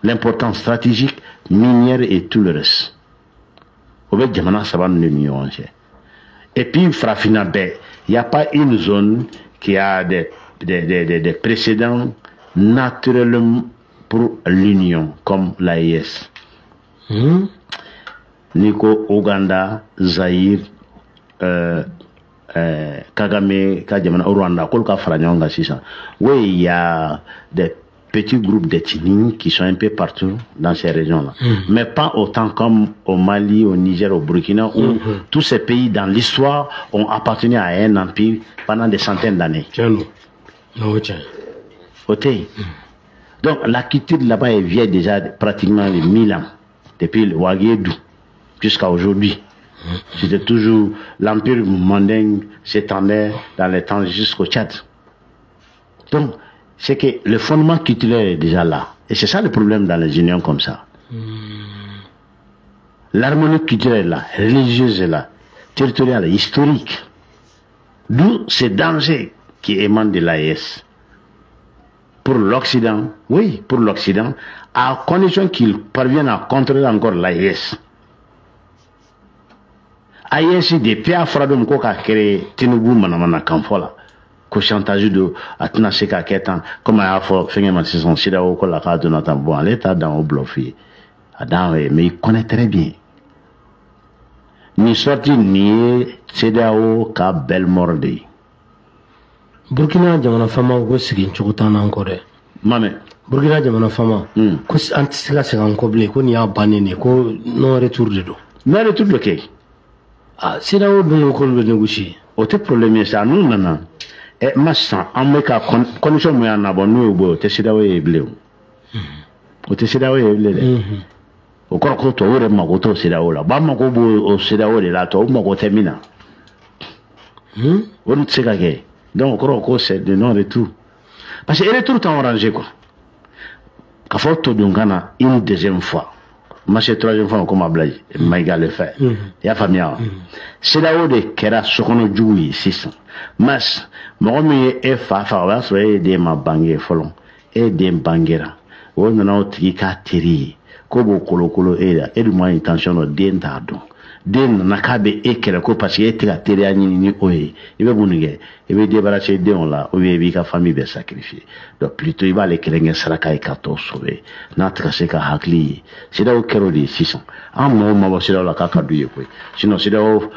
L'importance stratégique, minière et tout le reste. O bɛ jamana saba ninnu ni ɲɔgɔn cɛ. Et puis, Farafina bɛɛ, il n'y a pas une zone qui a des précédents naturellement pour l'union comme l'AES. N'i ko Ouganda, Zaïre, Kagame ka jamana, Rwanda, k'olu ka fara ɲɔgɔn kan sisan. Oui, il y a des petits groupes d'ethnies qui sont un peu partout dans ces régions-là. Mais pas autant comme au Mali, au Niger, au Burkina, où tous ces pays dans l'histoire ont appartenu à un empire pendant des centaines d'années. Tiɲɛ don, o ye tiɲɛ ye. O tɛ yen. Donc la culture là-bas est vieille déjà pratiquement de 1000 ans, depuis le Ouagadougou jusqu'à aujourd'hui. C'était toujours l'empire mandingue s'étendait dans les temps jusqu'au Tchad. Donc, c'est que le fondement culturel est déjà là. Et c'est ça le problème dans les unions comme ça. L'harmonie culturelle est là, religieuse est là, territoriale, historique. D'où ces dangers qui émanent de l'AES. Pour l'Occident, oui, pour l'Occident, à condition qu'il parvienne à contrôler encore l'AES. AES depuis a fɔra don min ko k'a créer, Tinubu manamana kan fɔ la ko chantage don, a tɛna se ka kɛ tan, komi a y'a fɔ fɛnkɛ ma sisan, CEDEAO ko la k'a donna tan. Bon, ale t'a dan o bluff ye, a dan ye, mais il connaît très bien nin sortie nin ye CEDEAO ka belle mort de ye. Burkina jamana faamaw ko segin cogo t'an n'an kɔ dɛ. Ma mɛn. Burkina jamana faama ko an tɛ se ka segin an kɔ bilen, ko nin y'a bannen de ye, ko non retour de don. Non retour de kɛ. Ah, CEDEAO dun ko k'olu bɛ négocier. O tɛ problème ye sa, n'u nana ɛ ma sisan, an bɛ ka condition mun y'an nabɔ, n'u y'o bɔ, o tɛ CEDEAO ye bilen, o o tɛ CEDEAO ye bilen dɛ. O kɔrɔ ko tubabu yɛrɛ mako t'o CEDEAO la. Bon, an mako b'o o CEDEAO de la, tubabu mako tɛ min na. O dun tɛ se ka kɛ. Donc o kɔrɔ ko c'est de non retour, parce que retour t'an arrangé quoi, k'a fɔ todon ka na une deuxième fois, ma se troisième fois comme Ablaye Maïga le fait. I y'a faamuya wa? CEDEAO de kɛra sokɔnɔ jugu ye sisan. Mas mɔgɔ min ye e fa faga, o y'a sɔrɔ e den ma bange fɔlɔ, e den bangera, o nana o tigi k'a teri ye ko b'o kolokolo e la, e dun ma intention dɔn, den t'a dɔn. Den nana k'a bɛ e kɛlɛ ko parce que e tɛ ka teriya ɲini ni o ye. I bɛ mun de kɛ? I bɛ débarrasser denw la ou bien i b'i ka famille bɛɛ sacrifier. Donc plutôt i b'ale kelen kɛ saraka ye ka tɔ sauver n'a tɛ ka se ka hakili ye. CEDEAO kɛra o de ye sisan. An mɔgɔw ma bɔ CEDEAO la k'a ka d'u ye koyi. Sinon CEDEAO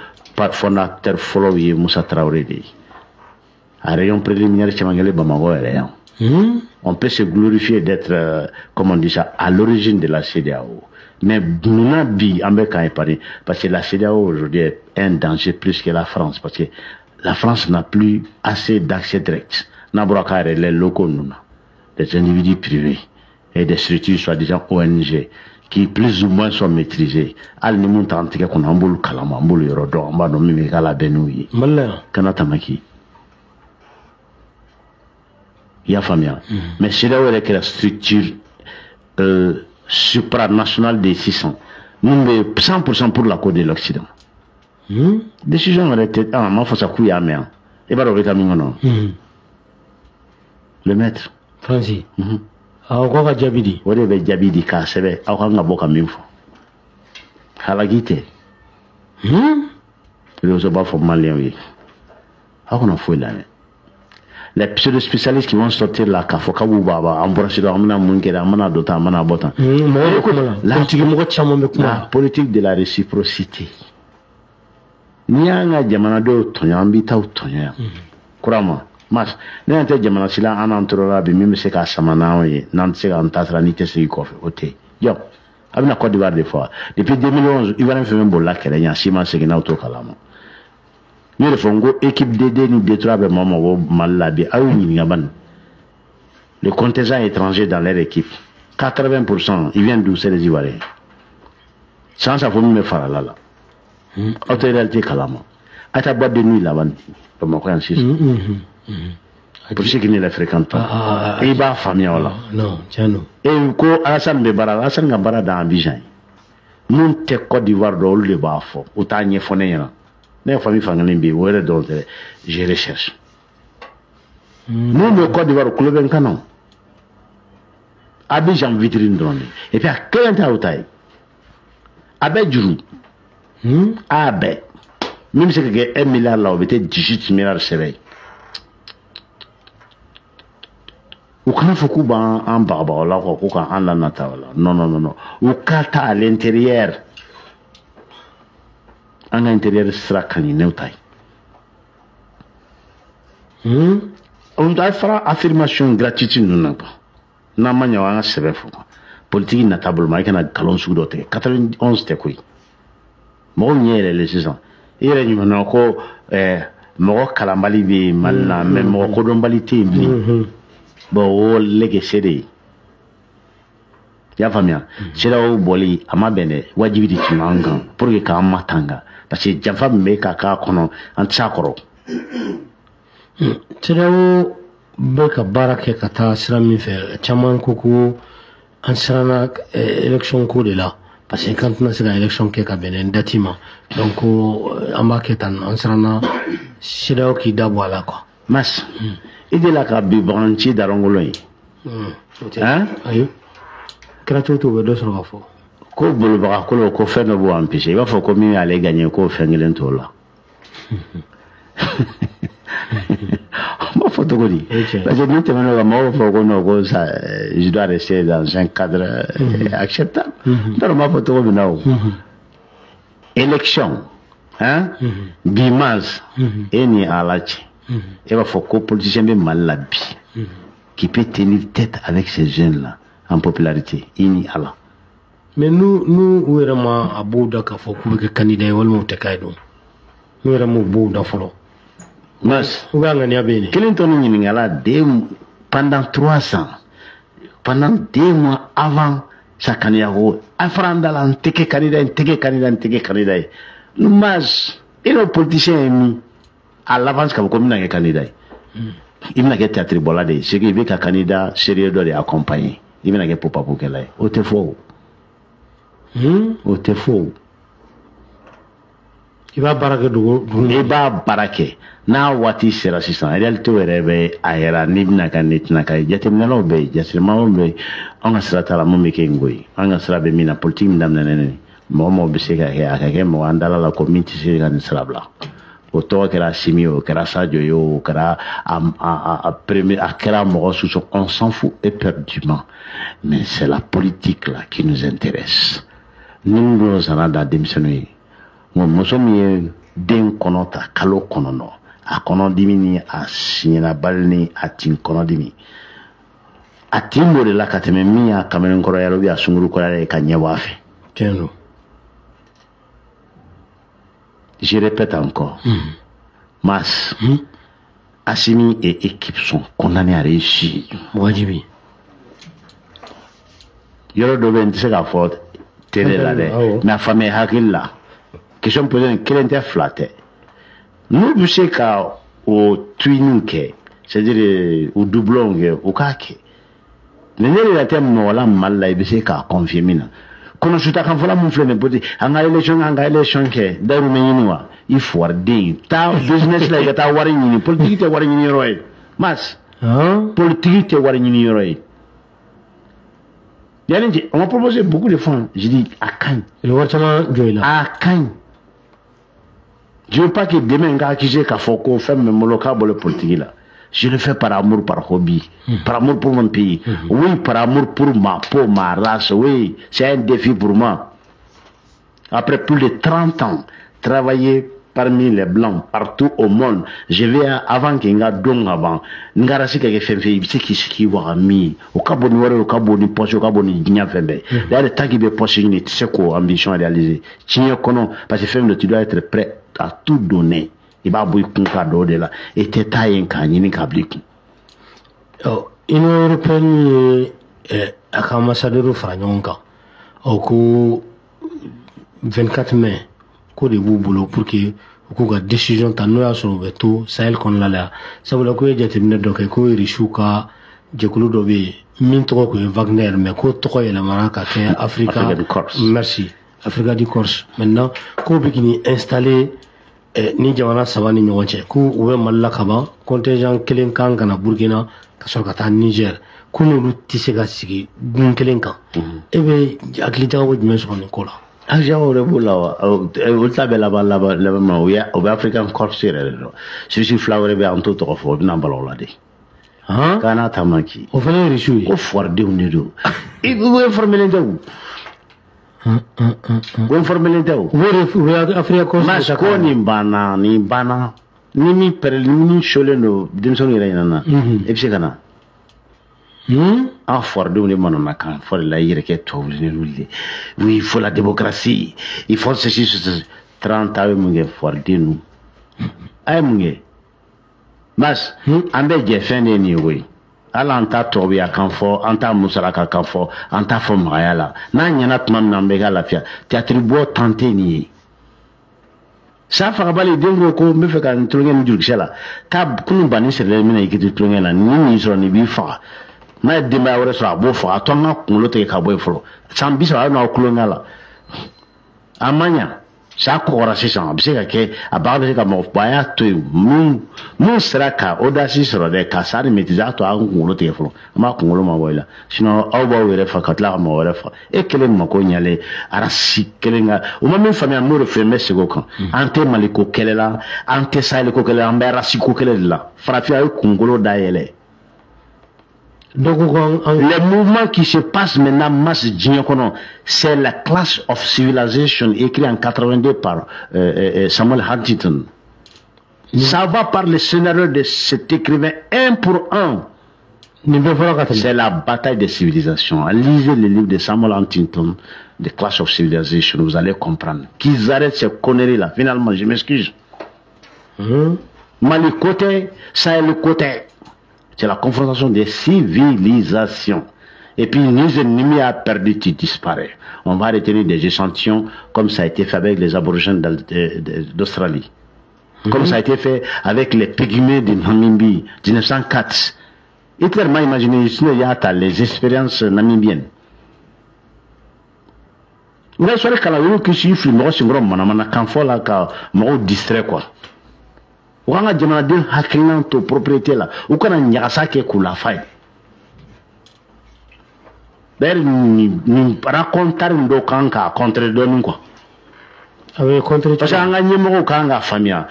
fondateur fɔlɔw ye Musa Traoré de ye. A réunion préliminaire caman kɛlen Bamakɔ yɛrɛ yan. On peut se glorifier d'être, comment on dit ça, à l'origine de la CEDEAO. Mais munna bi an bɛ k'an épargner? Parce que la CEDEAO aujourd'hui est un danger plus que la France, parce que la France n'a plus assez d'accès direct. N'a bɔra k'a yɛrɛ les locaux ninnu na, des individus privés et des structures soi-disant ONG qui plus ou moins sont maîtrisées. Hali ni mun t'an tigɛ kɔnɔ, an b'olu kalama, an b'olu yɔrɔ dɔn, an b'a dɔn min bɛ k'a labɛn n'u ye. Mali la yan. Kana tamaki. I y'a faamuya? Mais CEDEAO yɛrɛ kɛra structure supranationale de sisan mun bɛ 100% pour la cause de l'Occident. Décision yɛrɛ tɛ, ah, ma fɔ sa k'u y'a mɛn yan. I b'a dɔn o bɛ taa min kɔnɔ? Le maître. Faransi. Awɔ, k'aw ka jaabi di. O de bɛ jaabi di k'a sɛbɛn, aw kan ka bɔ ka min fɔ. Halaki tɛ. Réseau b'a fɔ maliyɛnw ye. Aw kana foyi lamɛn. Les pseudo-spécialistes qui vont sortir là k'a fɔ k'aw b'a an bɔra CEDEAO, an bɛna mun kɛ, an bɛna dɔ ta, an bɛna bɔ tan. Mɔgɔw bɛ kuma la. Politique mɔgɔ caman bɛ kuma La la. politique de la réciprocité. N'i y'an ka jamanadenw tɔɲɔ, an b'i taw tɔɲɔ yan. Kurama mas ne y'an tɛ jamana si la an n'an tora la bi min bɛ se k'a sama n'anw ye, n'an tɛ se k'an ta sara n'i tɛ segin kɔfɛ, o tɛ yen. Jɔ a bɛna Côte d'Ivoire de fɔ wa? Depuis 2011, Ivoirien fɛn fɛn bolila kɛlɛ ɲɛ, a si ma segin n'aw t'o kalama. N y'o de fɔ n ko équipe D2 ni D3 bɛ maa o maa bɔ Mali la bi, a y'u ɲininka bani. Le contingent étranger dans leur équipe, 80%, ils viennent d'où? C'est les Ivoiriens. Sans ça, fo min bɛ fara la la. Aw tɛ réalité kalama. A taa boîte de nuit laban Bamakɔ yan sisan. Pour ceux qui ne la fréquentent pas, i b'a faamuya o la. Non, tiɲɛ don. E ko Alassane bɛ baara la, Alassane ka baara dan Abidjan ye. Mun tɛ Côte d'Ivoire dɔn, olu de b'a fɔ, u t'a ɲɛfɔ ne ɲɛna. Ne ka famille fankelen bɛ yen, o yɛrɛ dɔrɔn tɛ dɛ, je recherche. Mun bɛ Côte d'Ivoire, kulo bɛ n kan na o. Abidjan vitrine dɔrɔn de. Et puis a kelen tɛ aw ta ye. A bɛɛ juru. A bɛɛ. Min bɛ se ka kɛ 1 milliard la, o bɛ taa 18 milliards sɛbɛn ye. U kana fɔ k'u b'an bagabaga o la quoi, ko k'an lanata o la. Non, non, non, non. U ka taa à l'intérieur. An ka intérieur sira ka ɲi n'o ta ye. On doit faire affirmation gratuite ninnu na quoi. N'an ma ɲɛ o, an ka sɛbɛn fɔ quoi. Politique nata bolo ma, i kana nkalon sugu dɔ tigɛ. 91 tɛ koyi. Mɔgɔw ɲɛ yɛlɛlen sisan. I yɛrɛ ɲuman ko mɔgɔ kalanbali bɛ yen Mali la, mais mɔgɔ kodɔnbali tɛ yen bilen. Bon, o lɛgɛsɛ de ye. I y'a faamuya? CEDEAO bɔli a ma bɛn dɛ, wajibi de tun b'an kan pour que k'an matanga, parce que janfa min bɛ ka k'a kɔnɔ, an tɛ s'a kɔrɔ. CEDEAO bɛ ka baara kɛ ka taa sira min fɛ, caman ko ko an siranna élection ko de la, parce que k'an tɛna se ka élection kɛ ka bɛn ni date ma, donc ko an b'a kɛ tan, an siranna CEDEAO k'i da bɔ a la quoi. Mas i delila ka bi baganci darɔngolo ye? Ayi, kɛra cogo cogo, u bɛ dɔ sɔrɔ ka fɔ. Ko bolibaga kolo, ko fɛn dɔ b'o empêcher, i b'a fɔ ko min y'ale gagné, k'o fɛn kelen t'o la. N b'a fɔ cogo di? Parce que ni tɛmɛn'o kan, mɔgɔw b'a fɔ ko non, ko ça, je dois rester dans un cadre acceptable. N t'a dɔn n b'a fɔ cogo min na o. Élection, hein? Bi mars, e ni Ala cɛ. E b'a fɔ ko politicien bɛ Mali la bi qui peut tenir tête avec ces jeunes-là en popularité, i ni Ala. Mais nu u yɛrɛ ma a b'o da k'a fɔ k'u bɛ kɛ candidat ye walima u tɛ k'a ye dun. N'u yɛrɛ m'u b'o da fɔlɔ. Mas. U b'a ŋaniya bɛ yen de. Kelen tɔ ni ɲininkala pendant 3 ans, pendant 2 mois avant sa candidature, a fɔra an da la, n tɛ kɛ candidat ye, n tɛ kɛ candidat ye, n tɛ kɛ candidat ye. Mas, e n'o politicien ye min à l'avance k'a fɔ ko n bɛna kɛ candidat ye. I bɛna kɛ théâtre bɔla de ye, c'est que i bɛ ka candidat sérieux dɔ de accompagner. I bɛna kɛ popapokɛla ye. O tɛ fɔ o. O tɛ fɔ o. I b'a baara kɛ dugu. I b'a baara kɛ n'a waati sera sisan, réalité yɛrɛ bɛ a yɛrɛ n'i bɛna ka n'i tɛna ka ye, jateminɛlaw bɛ yen, jateminɛlaw bɛ yen. An ka sira t'a la mun bɛ kɛ n ko ye. An ka sira bɛ min na, politique min daminɛnen nin, mɔgɔ mɔgɔ bɛ se ka kɛ, a ka kɛ mɔgɔ an dala la ko min tɛ se ka nin sira bila. O tɔgɔ kɛra Assimi ye, o kɛra Sadio ye, o kɛra a premier, a kɛra mɔgɔ susu, on s'en fout éperdument. Mais c'est la politique là qui nous intéresse. Ni dɔ sara da denmisɛnninw ye, muso min ye den kɔnɔ ta kalo 9, a kɔnɔdimi ni a siɲɛnabali ni a tin kɔnɔdimi, a tin b'o de la ka tɛmɛ min y'a kamalenkɔrɔya la ou bien a sunkurukɔrɔya ye ka ɲɛbɔ a fɛ. Tiɲɛ don. Je répète encore. Mas, Assimi et équipe sont condamnés à réussir. Wajibi. Yɔrɔ dɔ bɛ yen, n tɛ se k'a fɔ télé la dɛ, mais a faamuya hakili la. Question posée, kelen tɛ, fila tɛ. N'u bɛ se ka o twinning kɛ, c'est-à-dire o doublon kɛ, o k'a kɛ. Mais ne yɛrɛ tɛ mɔgɔ la Mali la, i bɛ se k'a confier min na. Kɔnɔsuta kan fɔla mun filɛ nin ye, an ka élection, an ka élection kɛ, dayirimɛ ɲini wa, i fuwariden, taa business la, i ka taa wari ɲini. Politique tɛ wari ɲini yɔrɔ ye. Mas, politique tɛ wari ɲini yɔrɔ ye. Yani, on m'a proposé beaucoup de fonds. J'ai dit, a ka ɲi. Wari caman jɔ i la. A ka ɲi. Je veux pas que demain n ka accuser k'a fɔ ko fɛn min bɛ n bolo k'a bɔlen politique la. Je le fais par amour, par hobby, par amour pour mon pays. Oui, par amour pour ma peau, ma race. Oui, c'est un défi pour moi. Après plus de 30 ans, travailler parmi les blancs partout au monde, je vais avant qu'il y ait don avant. Ngara si kɛ fɛn fɛn, i bɛ se k'i sigi waga min. O ka bon ni wari ye, o ka bon ni poche, o ka bon ni diɲɛ fɛn bɛɛ. D'ailleurs, tant qu'il bɛ poche ɲini, i tɛ se k'o ambition réaliser. Tiɲɛ kɔnɔ, parce que fɛn min don, tu dois être prêt à tout donner. I b'a bɔ i kun ka don o de la, i tɛ taa yen k'a ɲini k'a bila i kun. Ɔ, Union européenne ye a ka ambassadeur fara ɲɔgɔn kan, ɔ ko 24 mai ko de b'u bolo pour que U k'u ka décision ta, n'o y'a sɔrɔ u bɛ to Sahel kɔnɔna la yan. Sabula ko ye jateminɛ dɔ kɛ ko Irisiw ka jɛkulu dɔ bɛ yen min tɔgɔ tun ye Wagner, mais ko tɔgɔ yɛlɛmana ka kɛ Africa merci Africa du Corps. Maintenant k'o bɛ k'i installer ni jamana saba ni ɲɔgɔn cɛ, k'u u bɛ Mali la kaban, contingent kelen kan ka na Burkina ka sɔrɔ ka taa Niger, ko n'olu tɛ se ka sigi gun kelen kan. E bɛ hakili jagabɔ jumɛn sɔrɔ nin ko la? Hakili wɛrɛ b'o la wa, olu ta bɛ laban laban laban ma, o bɛ African Corps yɛrɛ de dɔn. Sisi fila wɛrɛ bɛ an t'o tɔgɔ fɔ, o bɛna bala o la de. Kana tamaki. O fana ye Irisiw ye. Ko fuwaridenw de don. U informelen tɛ o. U informelen tɛ o. U bɛ Africa Corps. Mas ko nin banna, nin banna. Ni min pɛrɛli, ni min solen don denmisɛnninw yɛrɛ ɲɛna na, e bɛ se ka na. An fuwaridenw de manana kan fɔ de la i yɛrɛ kɛ tubabu de. Oui, il faut la démocratie, il faut ceci, ceci. 30 a bɛ mun kɛ fuwariden ninnu? A ye mun kɛ? Mas an bɛ jɛ fɛn de ye nin ye koyi. Hali an t'a tubabuya kan fɔ, an t'a musalaka kan fɔ, an t'a fɔ magaya la. N'a ɲɛna tuma min na, an bɛ ka lafiya. Théâtre bɔ tan tɛ nin ye. Sa fagabali den ko ko n bɛ fɛ ka n tulonkɛ ni jurukisɛ la. Taa kunun banni sirilen bɛna i k'i tulonkɛ la. Ni nin sɔrɔ nin b'i faga. N'a ye denbaya wɛrɛ sɔrɔ a b'o faga. A to an ka kunkolo tigɛ ka bɔ yen fɔlɔ. San 30 a bɛ n'aw tulonkɛ la. A ma ɲa. Sa kɔgɔra sisan, a bɛ se ka kɛ a baga bɛ se ka mɔgɔ a y'a to yen. Mun sera ka audace sɔrɔ dɛ, ka sa ni maîtriser, a to an kunkolo tigɛ fɔlɔ. An b'a kunkolo mabɔ i la, sinon aw b'aw yɛrɛ fa ka tila ka mɔgɔ wɛrɛ fa. E kelen mako ɲalen arasi kelen ka o ma min faamuya, n b'o de fɛ, n bɛ segin o kan. An tɛ Mali ko kɛlɛ la, an tɛ Sahel ko kɛlɛ la, an bɛ arasi ko kɛlɛ de la. Farafinna ye kunkolo dayɛlɛ. Donc, les mouvements qui se passent maintenant masse diɲɛ kɔnɔ, c'est la Clash of Civilization écrit en 82 par Samuel Huntington. Ça va par le scénario de cet écrivain un pour un. C'est la bataille des civilisations. Lisez le livre de Samuel Huntington, The Clash of Civilization, vous allez comprendre. Qu'ils arrêtent ces conneries-là. Finalement, je m'excuse. Mali côté, Sahel côté. C'est la confrontation des civilisations. Et puis, ni ennemi a perdu, tu disparais. On va retenir des échantillons comme ça a été fait avec les aborigènes d'Australie. Comme ça a été fait avec les pygmées de Namibie, 1904. Hitler m'a imaginé, il y a les expériences namibiennes. Vous avez que si distrait quoi. U kan ka jamanaden hakilina to propriété la, u kana ɲagasa kɛ k'u lafa ye. D'ailleurs, nin racontard nin dɔw kan k'a contrer dɔɔnin quoi. A bɛ contrer. Parce que an ka ɲɛmɔgɔw kan k'a faamuya,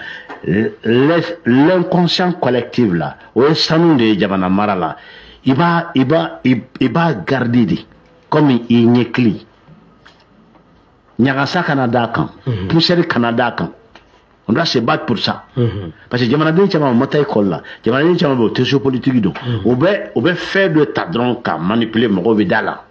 l'inconscient collectif la, o ye sanu de ye jamana mara la. I b'a garder de comme i ɲɛkili. Ɲagasa kana d'a kan, poussière kana d'a kan. On doit se battre pour ça. Parce que jamanaden caman ma taa école la, jamanaden caman bɛ o tɛ géopolitique dɔn. U bɛ fɛn dɔ ta dɔrɔn ka manipuler, mɔgɔw bɛ da la.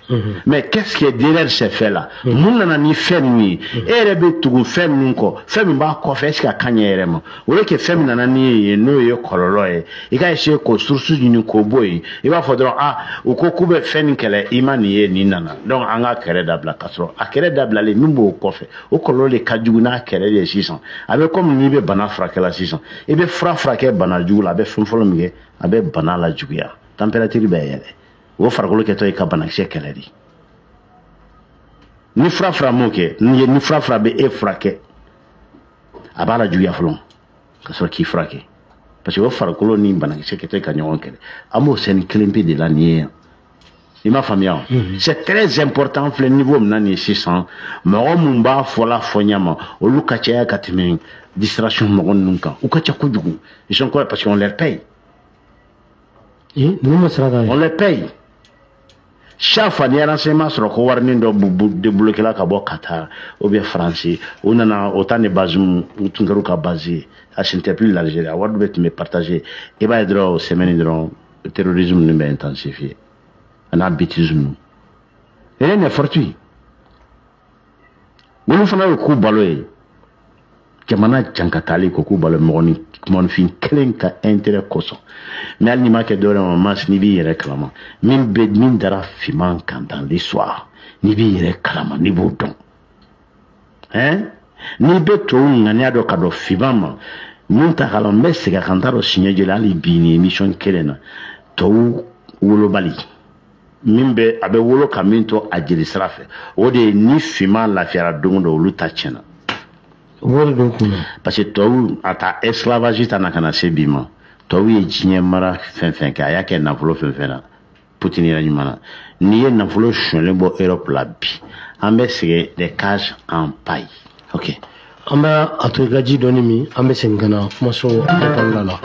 Mais qu'est-ce qui est derrière ces faits-là? Mun nana ni fɛn ninnu ye? E yɛrɛ bɛ tugu fɛn ninnu kɔ, fɛn min b'a kɔfɛ, est-ce que a ka ɲɛ yɛrɛ ma? O de kɛ fɛn min nana ni ye, n'o ye kɔlɔlɔ ye. I ka essayer k'o source ɲini k'o bɔ yen. I b'a fɔ dɔrɔn, ah, u ko k'u bɛ fɛn nin kɛlɛ, i ma nin ye, nin nana. Donc an ka kɛlɛ dabila, k'a sɔrɔ a kɛlɛ dabilalen min b'o kɔfɛ, o kɔlɔlɔ de ka jugu n'a kɛlɛ de ye sisan. A bɛ comme n'i bɛ bana furakɛ la sisan, i bɛ fura furakɛ bana jugu la, a bɛ fɛn fɔlɔ min kɛ, a bɛ bana lajuguya, température bɛ yɛlɛ. O farikolo kɛtɔ ye ka banakisɛ kɛlɛ de. Ni fura m'o kɛ, ni fura bɛ e furakɛ, a b'a lajuguya fɔlɔ ka sɔrɔ k'i furakɛ. Parce que o farikolo ni banakisɛ kɛtɔ ye ka ɲɔgɔn kɛlɛ. An b'o sɛni kelen pe de la nin ye yan. I m'a faamuya o? C'est très important. Filɛ niveau min na nin ye sisan, mɔgɔ mun b'a fɔla fɔ ɲɛ ma, olu ka caya ka tɛmɛ distraction mɔgɔ ninnu kan. U ka ca kojugu. Ils sont quoi? Parce qu'on les paye. On les paye. Chaque fois, ni renseignement sɔrɔ ko warinin dɔ débloqué la ka bɔ Qatar ou bien Faransi, u nana au temps de Bazoum, u tun kɛra u ka base ye. A ce n'était plus l'Algérie, a wari bɛɛ tun bɛ partagé. I b'a ye dɔrɔn o semaine dɔrɔn, terrorisme ninnu bɛ intensifié. A n'a bêtise ninnu. Rien n'est fortuit. Olu fana ye k'u balo ye. Jamana jankatali ko k'u balo mɔgɔninfin kelen ka intérêt kosɔn. Mais hali n'i m'a kɛ dɔwɛrɛ ma, mas n'i b'i yɛrɛ kalama, min bɛ min dara finman kan dans l'histoire, n'i b'i yɛrɛ kalama, n'i b'o dɔn. Hein? N'i bɛ tɔw ŋaniya dɔn ka dɔn finman ma mun ta k'a la, n bɛ segin a kan, n t'a dɔn siɲɛ joli, hali bi nin émission kelen na, tɔw wolobali min bɛ a bɛ wolo ka min to a jeli sira fɛ, o de ye ni finman lafiyara don o don, olu ta tiɲɛna. O b'o de don kun na. Parce que tɔw a ta esclavage ta na ka na se bi ma, tɔw ye diɲɛ mara fɛn fɛn kɛ, a y'a kɛ nafolo fɛn fɛn na, Poutine yɛrɛ ɲuman na. N'i ye nafolo sonyɛlen bɔ Europe la bi, an bɛ segin des cages en paille. Ok, an bɛ a to i ka ji dɔɔni min, an bɛ segin ka na kumaso kɔnɔna la.